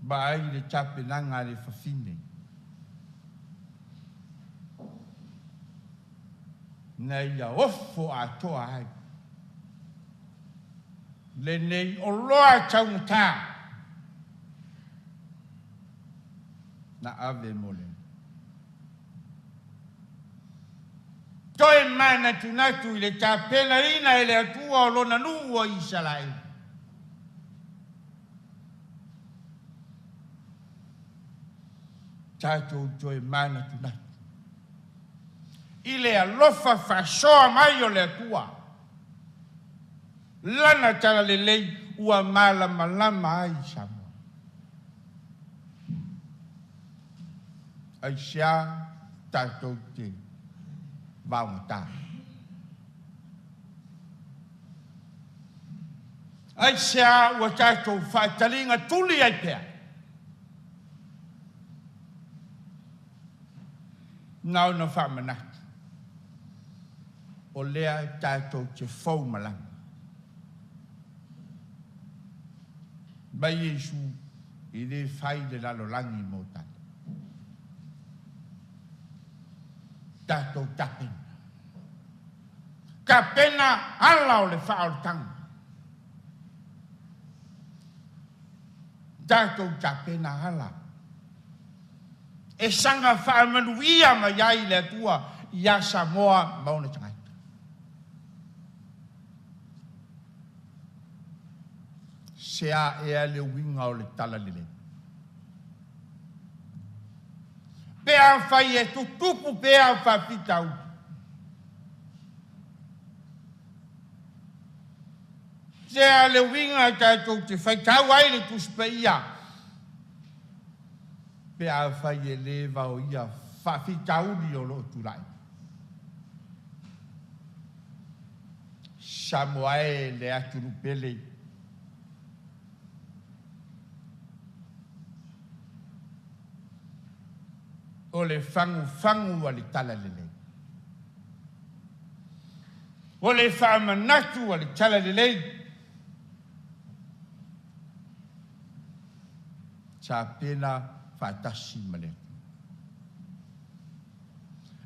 Vaai i le tapenaga a le fafine. Na ia ofo atoa ai lenei oloa taugata na ave mo le Toe manatunatu i le tapenaina e le Atua o Lona nuu o Isaraelu. Tatou toe manatunatu i le alofa faasoa mai o le Atua, Lana talalelei ua malamalama ai Samoa. Aisea tatou te vaogata? Aisea ua tatou faataliga tuli ai pea? Na ona faamanatu, o lea tatou te fou malaga mai Iesu e le fai le lalolagi mo tatou. Tatou tapena. Tapena ala o le faaolataga. Tatou tapena ala e saga faamanuia mai ai le Atua iā Samoa ma ona tagata. Se a ea le uiga o le talalelei? Pe afai e tutupu pea faafitauli. Se a le uiga tatou te faitau ai le Tusi Paia pe afai e le vaoia faafitauli o lo o tulai mai. Samoa e le atunuu pele. O le fagufagu a le talalelei. O le faamanatu a le talalelei. Tapena faatasi ma le Atua.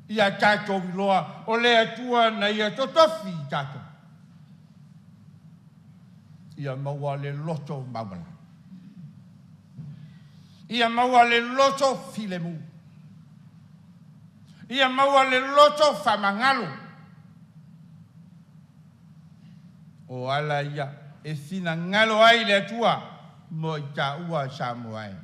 Ia tatou iloa o le Atua na ia totofi i tatou. Ia maua le loto maualalo. Ia maua le loto filemu. Ia maua le loto faamagalo. O ala ia e finagalo ai le Atua mo i taua Samoa e.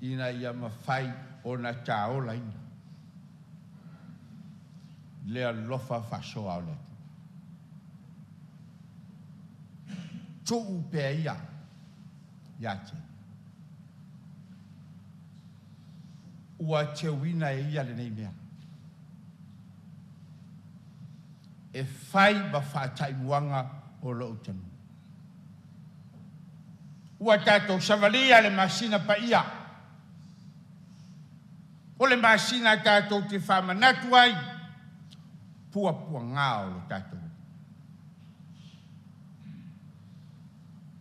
Ina ia mafai ona taolaina le alofa faasoa o le Atua. Tuu pea ia ia te ua teuina e ia lenei mea e fai ma faataimuaga o lou tanu. Ua tatou savalia le masina paia, o le masina tatou te faamanatu ai puapuaga o lo tatou.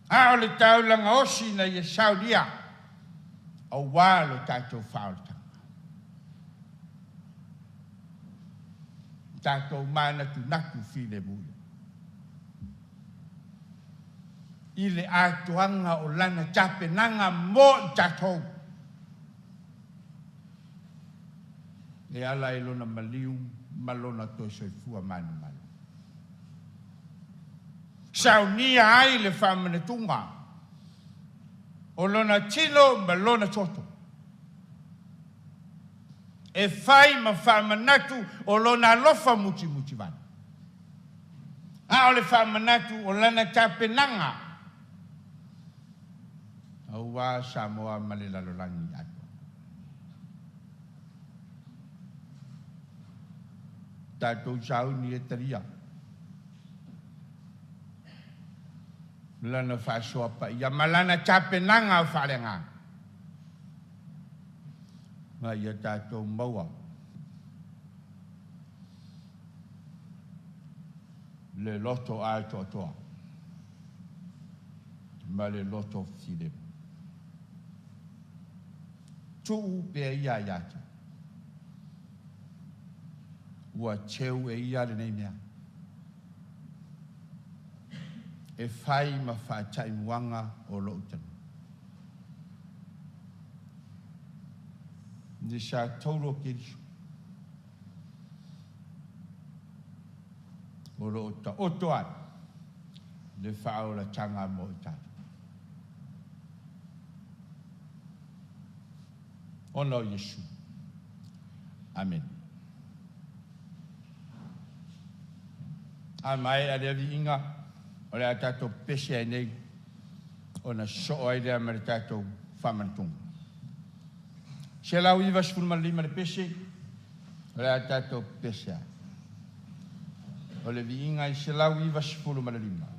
A o le taulaga osi na ia saunia auā lo tatou faaolataga. Tatou manatunatu filemu i le atoaga o lana tapenaga mo i tatou. E ala i lona maliu ma lona toe soifua manumalo. Saunia ai le faamanatuga o lona tino ma lona toto. E fai ma faamanatu o lona alofa mutimutivale. A o le faamanatu o lana tapenaga auā Samoa ma le lalolagi atoa. Tatou sauni e talia lana faasoa paia ma lana tapenaga faaleagaga ma ia tatou maua le loto atoatoa ma le loto filemu. Tuu pea ia ia te ua teu e ia lenei mea e fai ma faataimuaga o lou tanu. Ni sa tauro Keriso o loo taoto ai le faaolataga mo i tatou. Ona o Iesu. Amene. A mai a le viiga o le a tatou pese ai nei ona soo ai lea ma le tatou faamanatuga. 195 le pese o le a tatou pese ai. O le viiga i 195.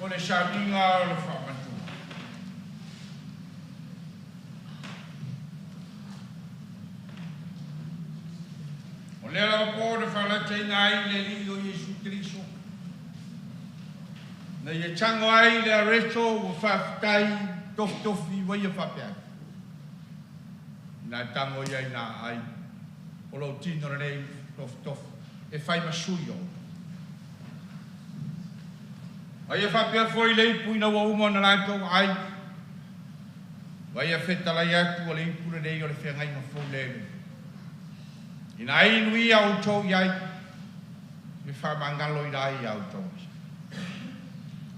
O le sauniga o le faamanatuga. O lea lava po na faalataina ai le Alii o Iesu Keriso, na ia tago ai le areto ua faafetai tofitofi ua ia faapea atu. Ina tago ia ina ai o lou tino lenei tofitofi e fai ma sui o. A ia faapea foi le ipu ina ua uma ona latou ai, ua ia fetalai atu o le ipu lenei o le feagaiga fou le. Ina inu ia outou i ai, e faamagaloina ai ia outou.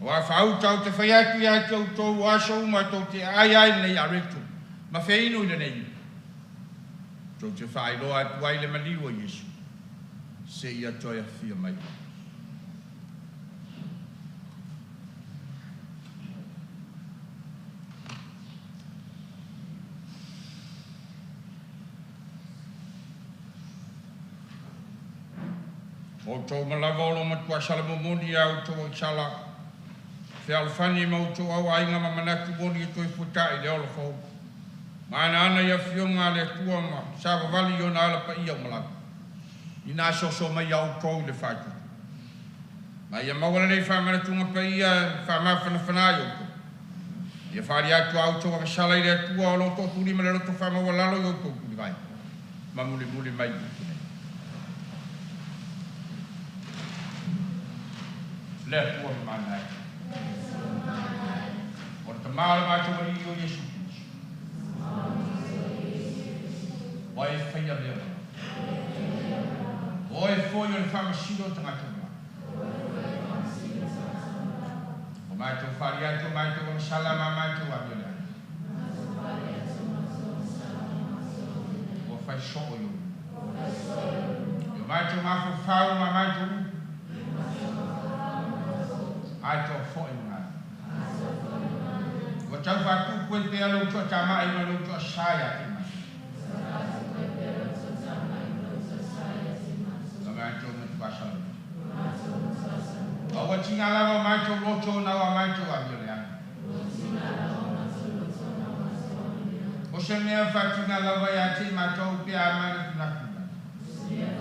Aua faauta ou te fai atu ia te outou o aso uma tou te aai ai lenei areto, ma feinu i lenei ipu. Tou te faailoa atu ai le maliu o Iesu, seia toe afio mai. Outou uma lava o lo o matuai salamomoni ia outou agasala, fealofani ma outou auaiga ma manatu moni e toe fuata'i i le ola fou. Ma anaana i afioga a le Atua ma savavali i ona ala paia uma lava. Ina soso mai ia outou i le faatutu. Ma ia maua lenei faamanatuga paia e faamafanafana ai outou. Ia faali atu a outou agasala i le Atua o lo o toatulima le loto faamaualalo i outou tulivae. Ma mulimuli mai upu nei. Le Atua mamana ai. O le Tama o le matou Alii o Iesu Keriso. Ua e faia mea uma. O oe foi o le faamasino o tagata uma. Ua matou faali atu o matou agasala ma matou amioleaga. Ua fai soo i ou luma. I o matou mafaufau ma matou upu. Atoa foi ma galuega. Ua tau faatupu ai pea lou toatama'i ma lou toasā ia te matou. Ma matou matuā salamuli. A ua tiga lava o matou loto ona o a matou amioleaga. O se mea faatiga lava ia te matou pe a manatunatu i ai.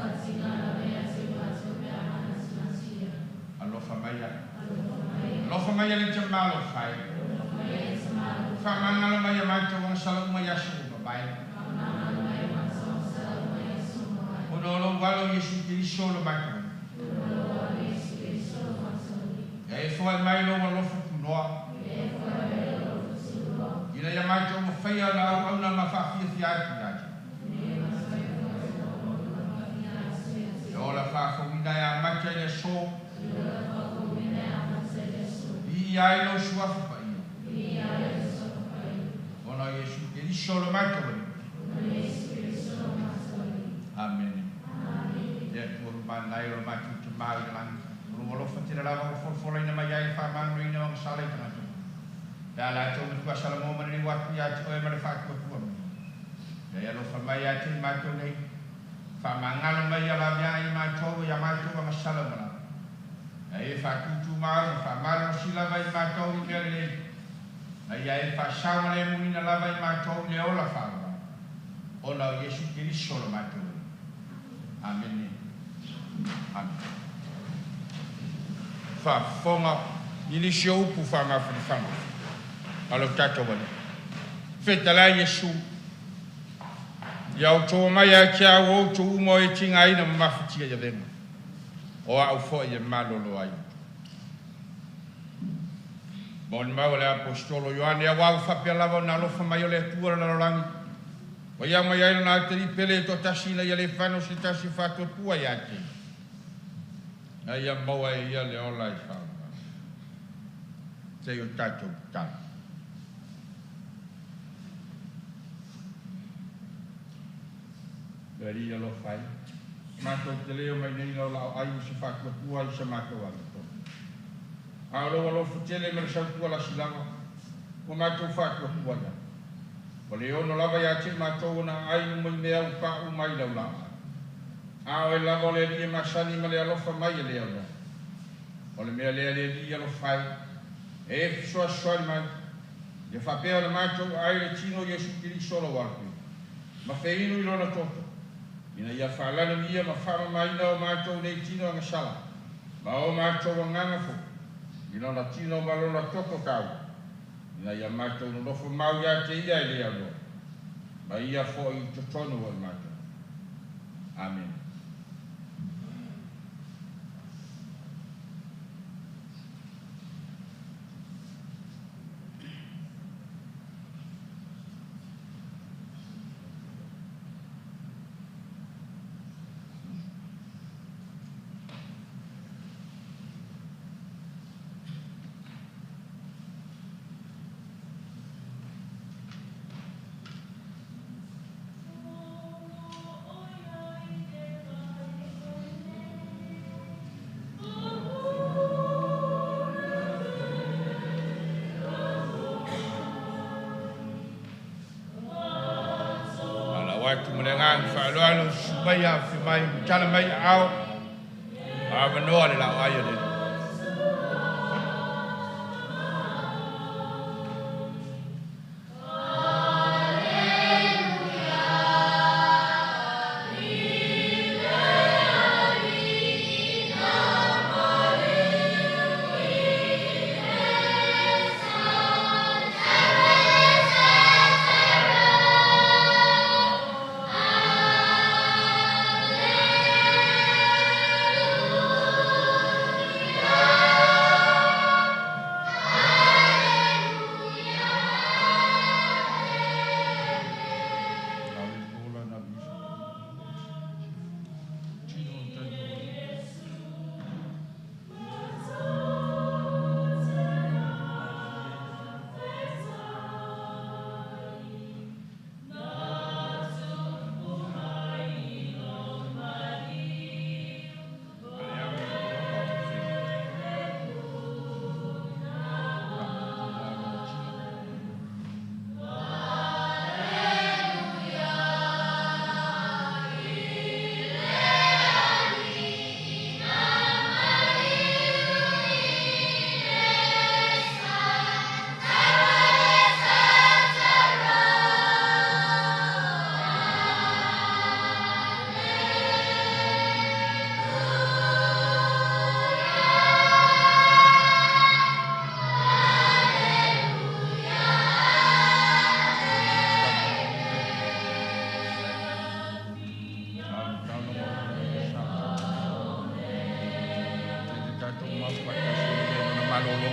Alofa maia. Alofa maia le Tama alofa e. Faamagalo mai ia matou agasala uma i aso ua mavae. Ona o lou Alo Iesu Keriso lo matou Alii. Ia e foai mai lou alofa tunoa. Ina ia matou mafaia ona auauna ma faafiafia atu ia te. E ola faafouina e amata i le aso. Viia ai lou suafa paia. Ona o Iesu Keriso lo matou Alii. Amene. Le Atua mamana ai o lo matou Tama i le lagi, o lou alofa tele lava ua folafolaina mai ai le faamagaloina o agasala i tagata uma. Pe a latou matua Salamo ma liliu atu ia te oe ma le faatuatua mai. Ia e alofa mai ia te i matou nei, faamagalo mai ia laveai i matou ia matou agasala uma lava. Ia e faatutumau ma faamalolosi lava i matou i mea lelei, ma ia e faasaogalemuina lava i matou i le ola faavavau, ona o Iesu Keriso lo matou Alii. Amene. Amene. Faafofoga i nisi o upu faamafanafana a lo tatou Alii. Fetalai Iesu, ia outou omai ia te au o outou uma o e tigaina ma mafatia i avega, o au foi e malolo ai outou. Molimau a le Aposetolo Ioane, aua ua faapea lava ona alofa mai o le Atua le lalolagi, ua ia mai ai lona atalii pele e toatasi ina ia le fano se tasi e faatuatua ia te ia, ina ia maua e ia le ola e faavavau. Se i o tatou tatalo. Le Alii alofa ai, matou te le omai nei laolao ai ma se faatuatua i sa matou amiotonu. A o lou alofa tele ma le sautua lasi lava, ua matou faatuatua i ai. Ua le ono lava ia te matou ona aai uma i mea ua pauu mai lau laoai. A oe lava o le Alii e masani ma le alofa mai e le aunoa. O le mea lea le Alii alofa ai, E fesoasoani mai, ia faapea ona matou aai le tino o Iesu Keriso lou Alofia, ma feinu i lona toto, ina ia faalanuia ma faamamaina o matou nei tino agasala, ma o matou agaga foi, i lona tino ma lona toto taua, ina ia matou nonofo mau ia te ia e le aunoa, ma ia foi i totonu o i matou. Amene. Ala atu ma le agaga faaaloalo susu mai afi mai tala mai aao avanoa le laoai o le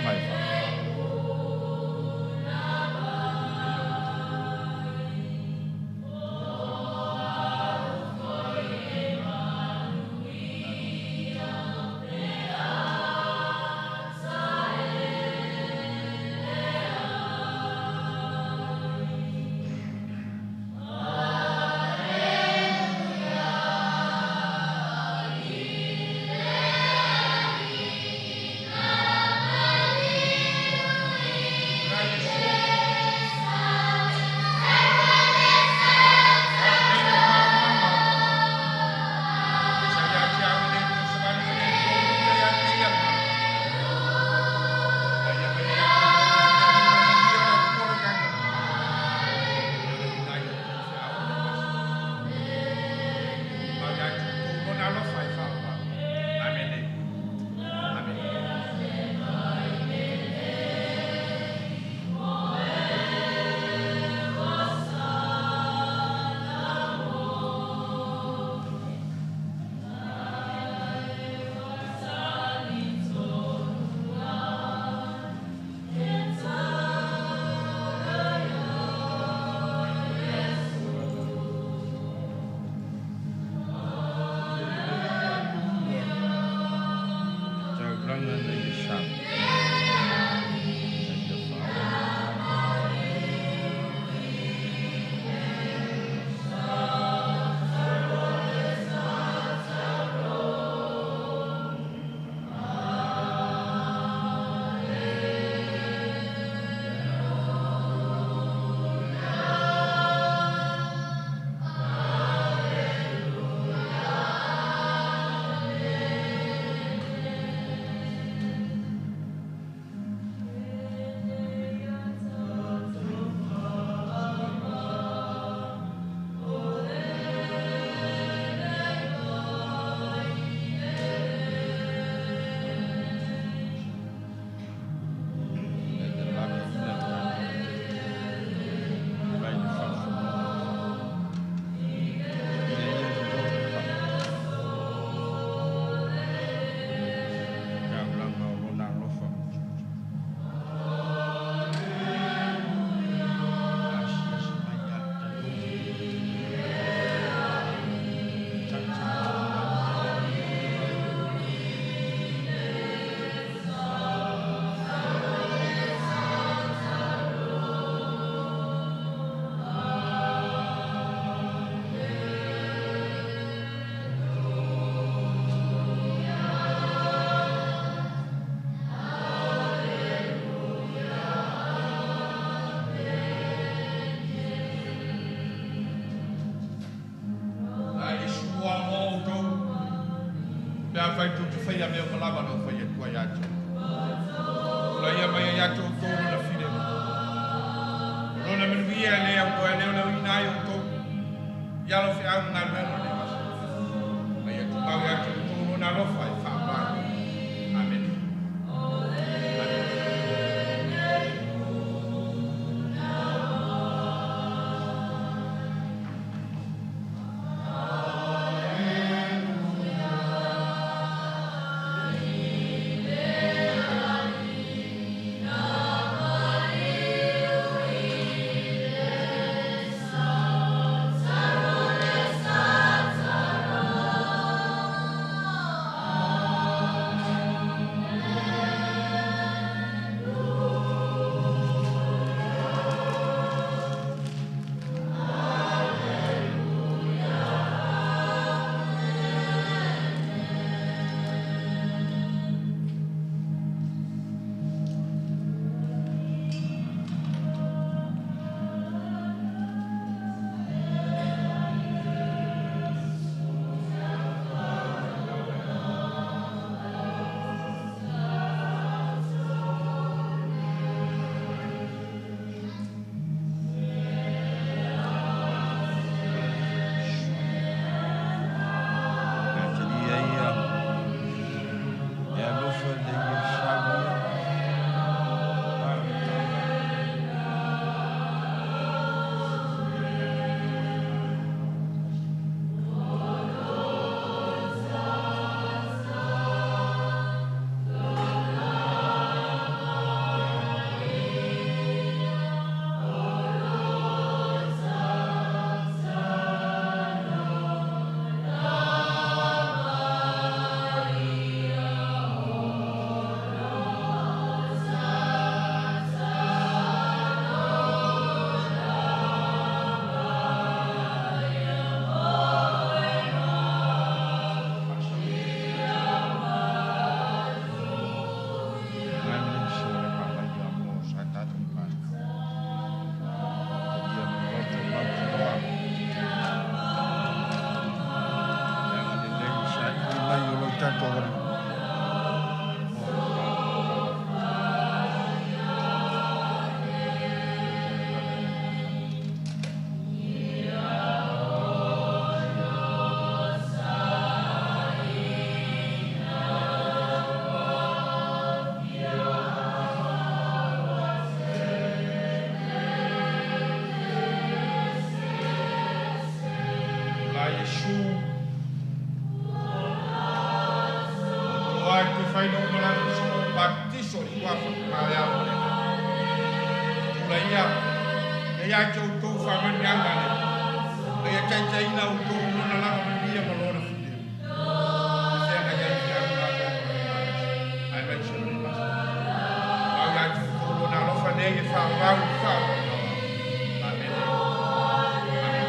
Alii. ia mea uma lava na ou fai atu ai ia te outou. Tulaia mai ai ia te outou lona filemu. O lona manuia e le autoeleoleoina ai outou i ala o feau ma galuega o lenei aso. Ma ia tumau ia te outou lona alofa e faavavau. Amene. Amene. Talia ia e alofa le ia sau ia. La Iesu, o toa te whaino malanga so baptiso i tua whakamare ao le Tula ia, e ia te outou whamanianga le, ma ia taitaina outou lona lava manuia ma lona filemu. E whenga ia i whiau ngā mea o le malas, ai mai se o le masa. Mau ia te outou lona alofa nei e whaavau i whaavau. Amene. Amene.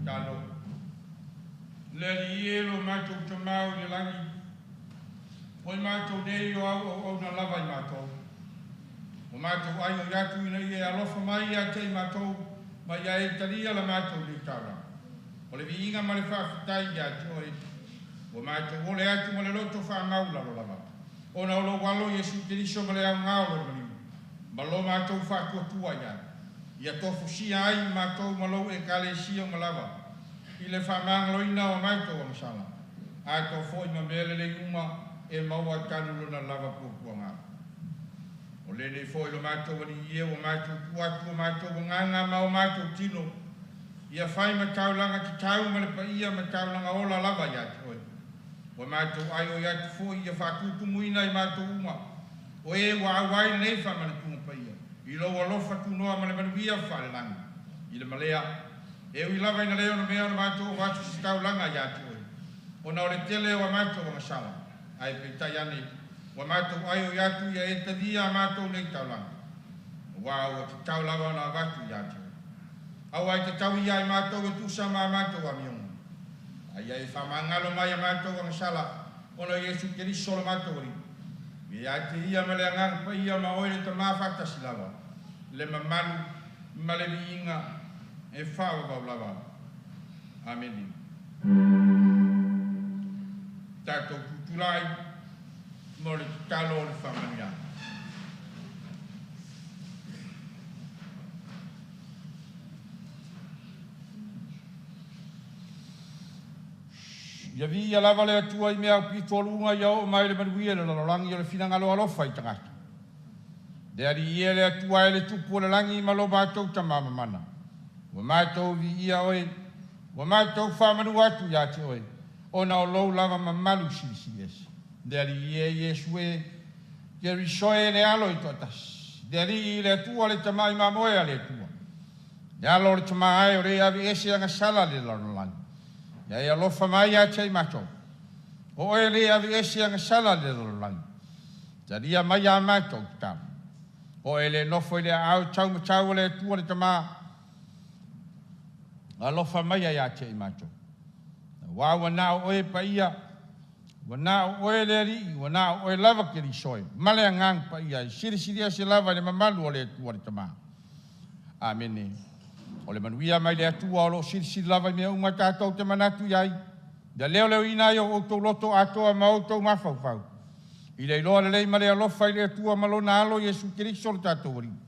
Tatalo. Le ali e lo matou tamau i le lagi, o i matou nei o au auauna lava i matou. Ua matou aioi atu ina ia e alofa mai ia te i matou ma ia e talia la matou nei taulaga. O le viiga ma le faafetai ia te oe, ua matou ole atu ma le loto faamaulalo lava, ona o lou Alo Iesu Keriso ma le aoga o Lona maliu, ma lo matou faatuatua i ai, ia tofusia ai matou ma lou Ekalesia uma lava, i le faamagaloina o a matou agasala, atoa foi ma mea lelei uma e maua talu lona lava puapuaga. O lenei foi lo matou Alii e, ua matou tuu atu o matou agaga ma o matou tino, ia fai ma taulaga tatau ma le paia ma taulaga ola lava ia te oe. Ua matou aioi atu foi ia faatutumuina i matou uma, o e ua auai lenei faamanatuga paia, i lou alofa tunoa ma le manuia faalelagi. I le malea, e ui lava ina le onomea ona matou avatu se taulaga ia te oe, ona o le tele o a matou agasala, ae peitai ane, ua matou aioi atu ia e talia a matou nei taulaga, aua ua tatau lava ona avatu ia te oe. Aua e tatau ia i matou e tusa ma a matou amioga, a ia e faamagalo mai a matou agasala, ona o Iesu Keriso lo matou Alii. Ia te ia ma le Agaga Paia ma oe le Tamā faatasi lava, le mamalu ma le viiga e faavavau lava. Amene. Tatou tutulai mo le tatalo o le faamanuiaga. Ia viia lava le Atua i mea aupito o luga, ia oo mai le manuia i le lalolagi o le finagalo alofa i tagata. Le Alii e, le Atua e, le Tupu o le lagi ma lo matou Tamā mamana, ua matou viia oe, ua matou faamanu atu ia te oe, ona o lou lava mamalu silisili ese. Le Alii e, Iesu e, Keriso e, le Alo i toatasi, le Alii le Atua le Tama i mamoe a le Atua, le Alo o le Tamā e o le aveese agasala le lalolagi, ia e alofa mai ia te i matou. O oe le aveese agasala le lalolagi, talia mai a matou tatalo. O oe le nofo i le aao taumatau o le Atua le Tamā, alofa mai ia te i matou. Aua ua na o oe paia, ua na o oe le Alii, ua na o oe lava Keriso e, ma le Agaga Paia e silisili ese lava i le mamalu o le Atua le Tamā. Amene. O le manuia mai le Atua o loo silisili lava i mea uma tatou te manatu i ai, ia leoleoina ai o outou loto atoa ma outou mafaufau, i le iloa lelei ma le alofa i le Atua ma lona Alo Iesu Keriso lo tatou Alii.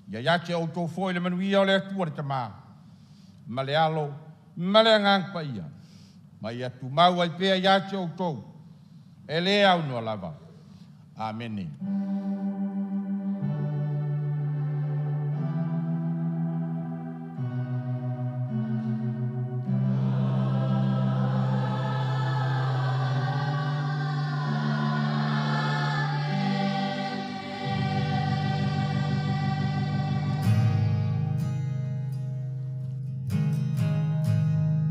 Ia ia te outou foi le manuia o le Atua le Tamā, ma le Alo, ma le Agaga Paia, ma ia tumau ai pea ia te outou, e le aunoa lava. Amene.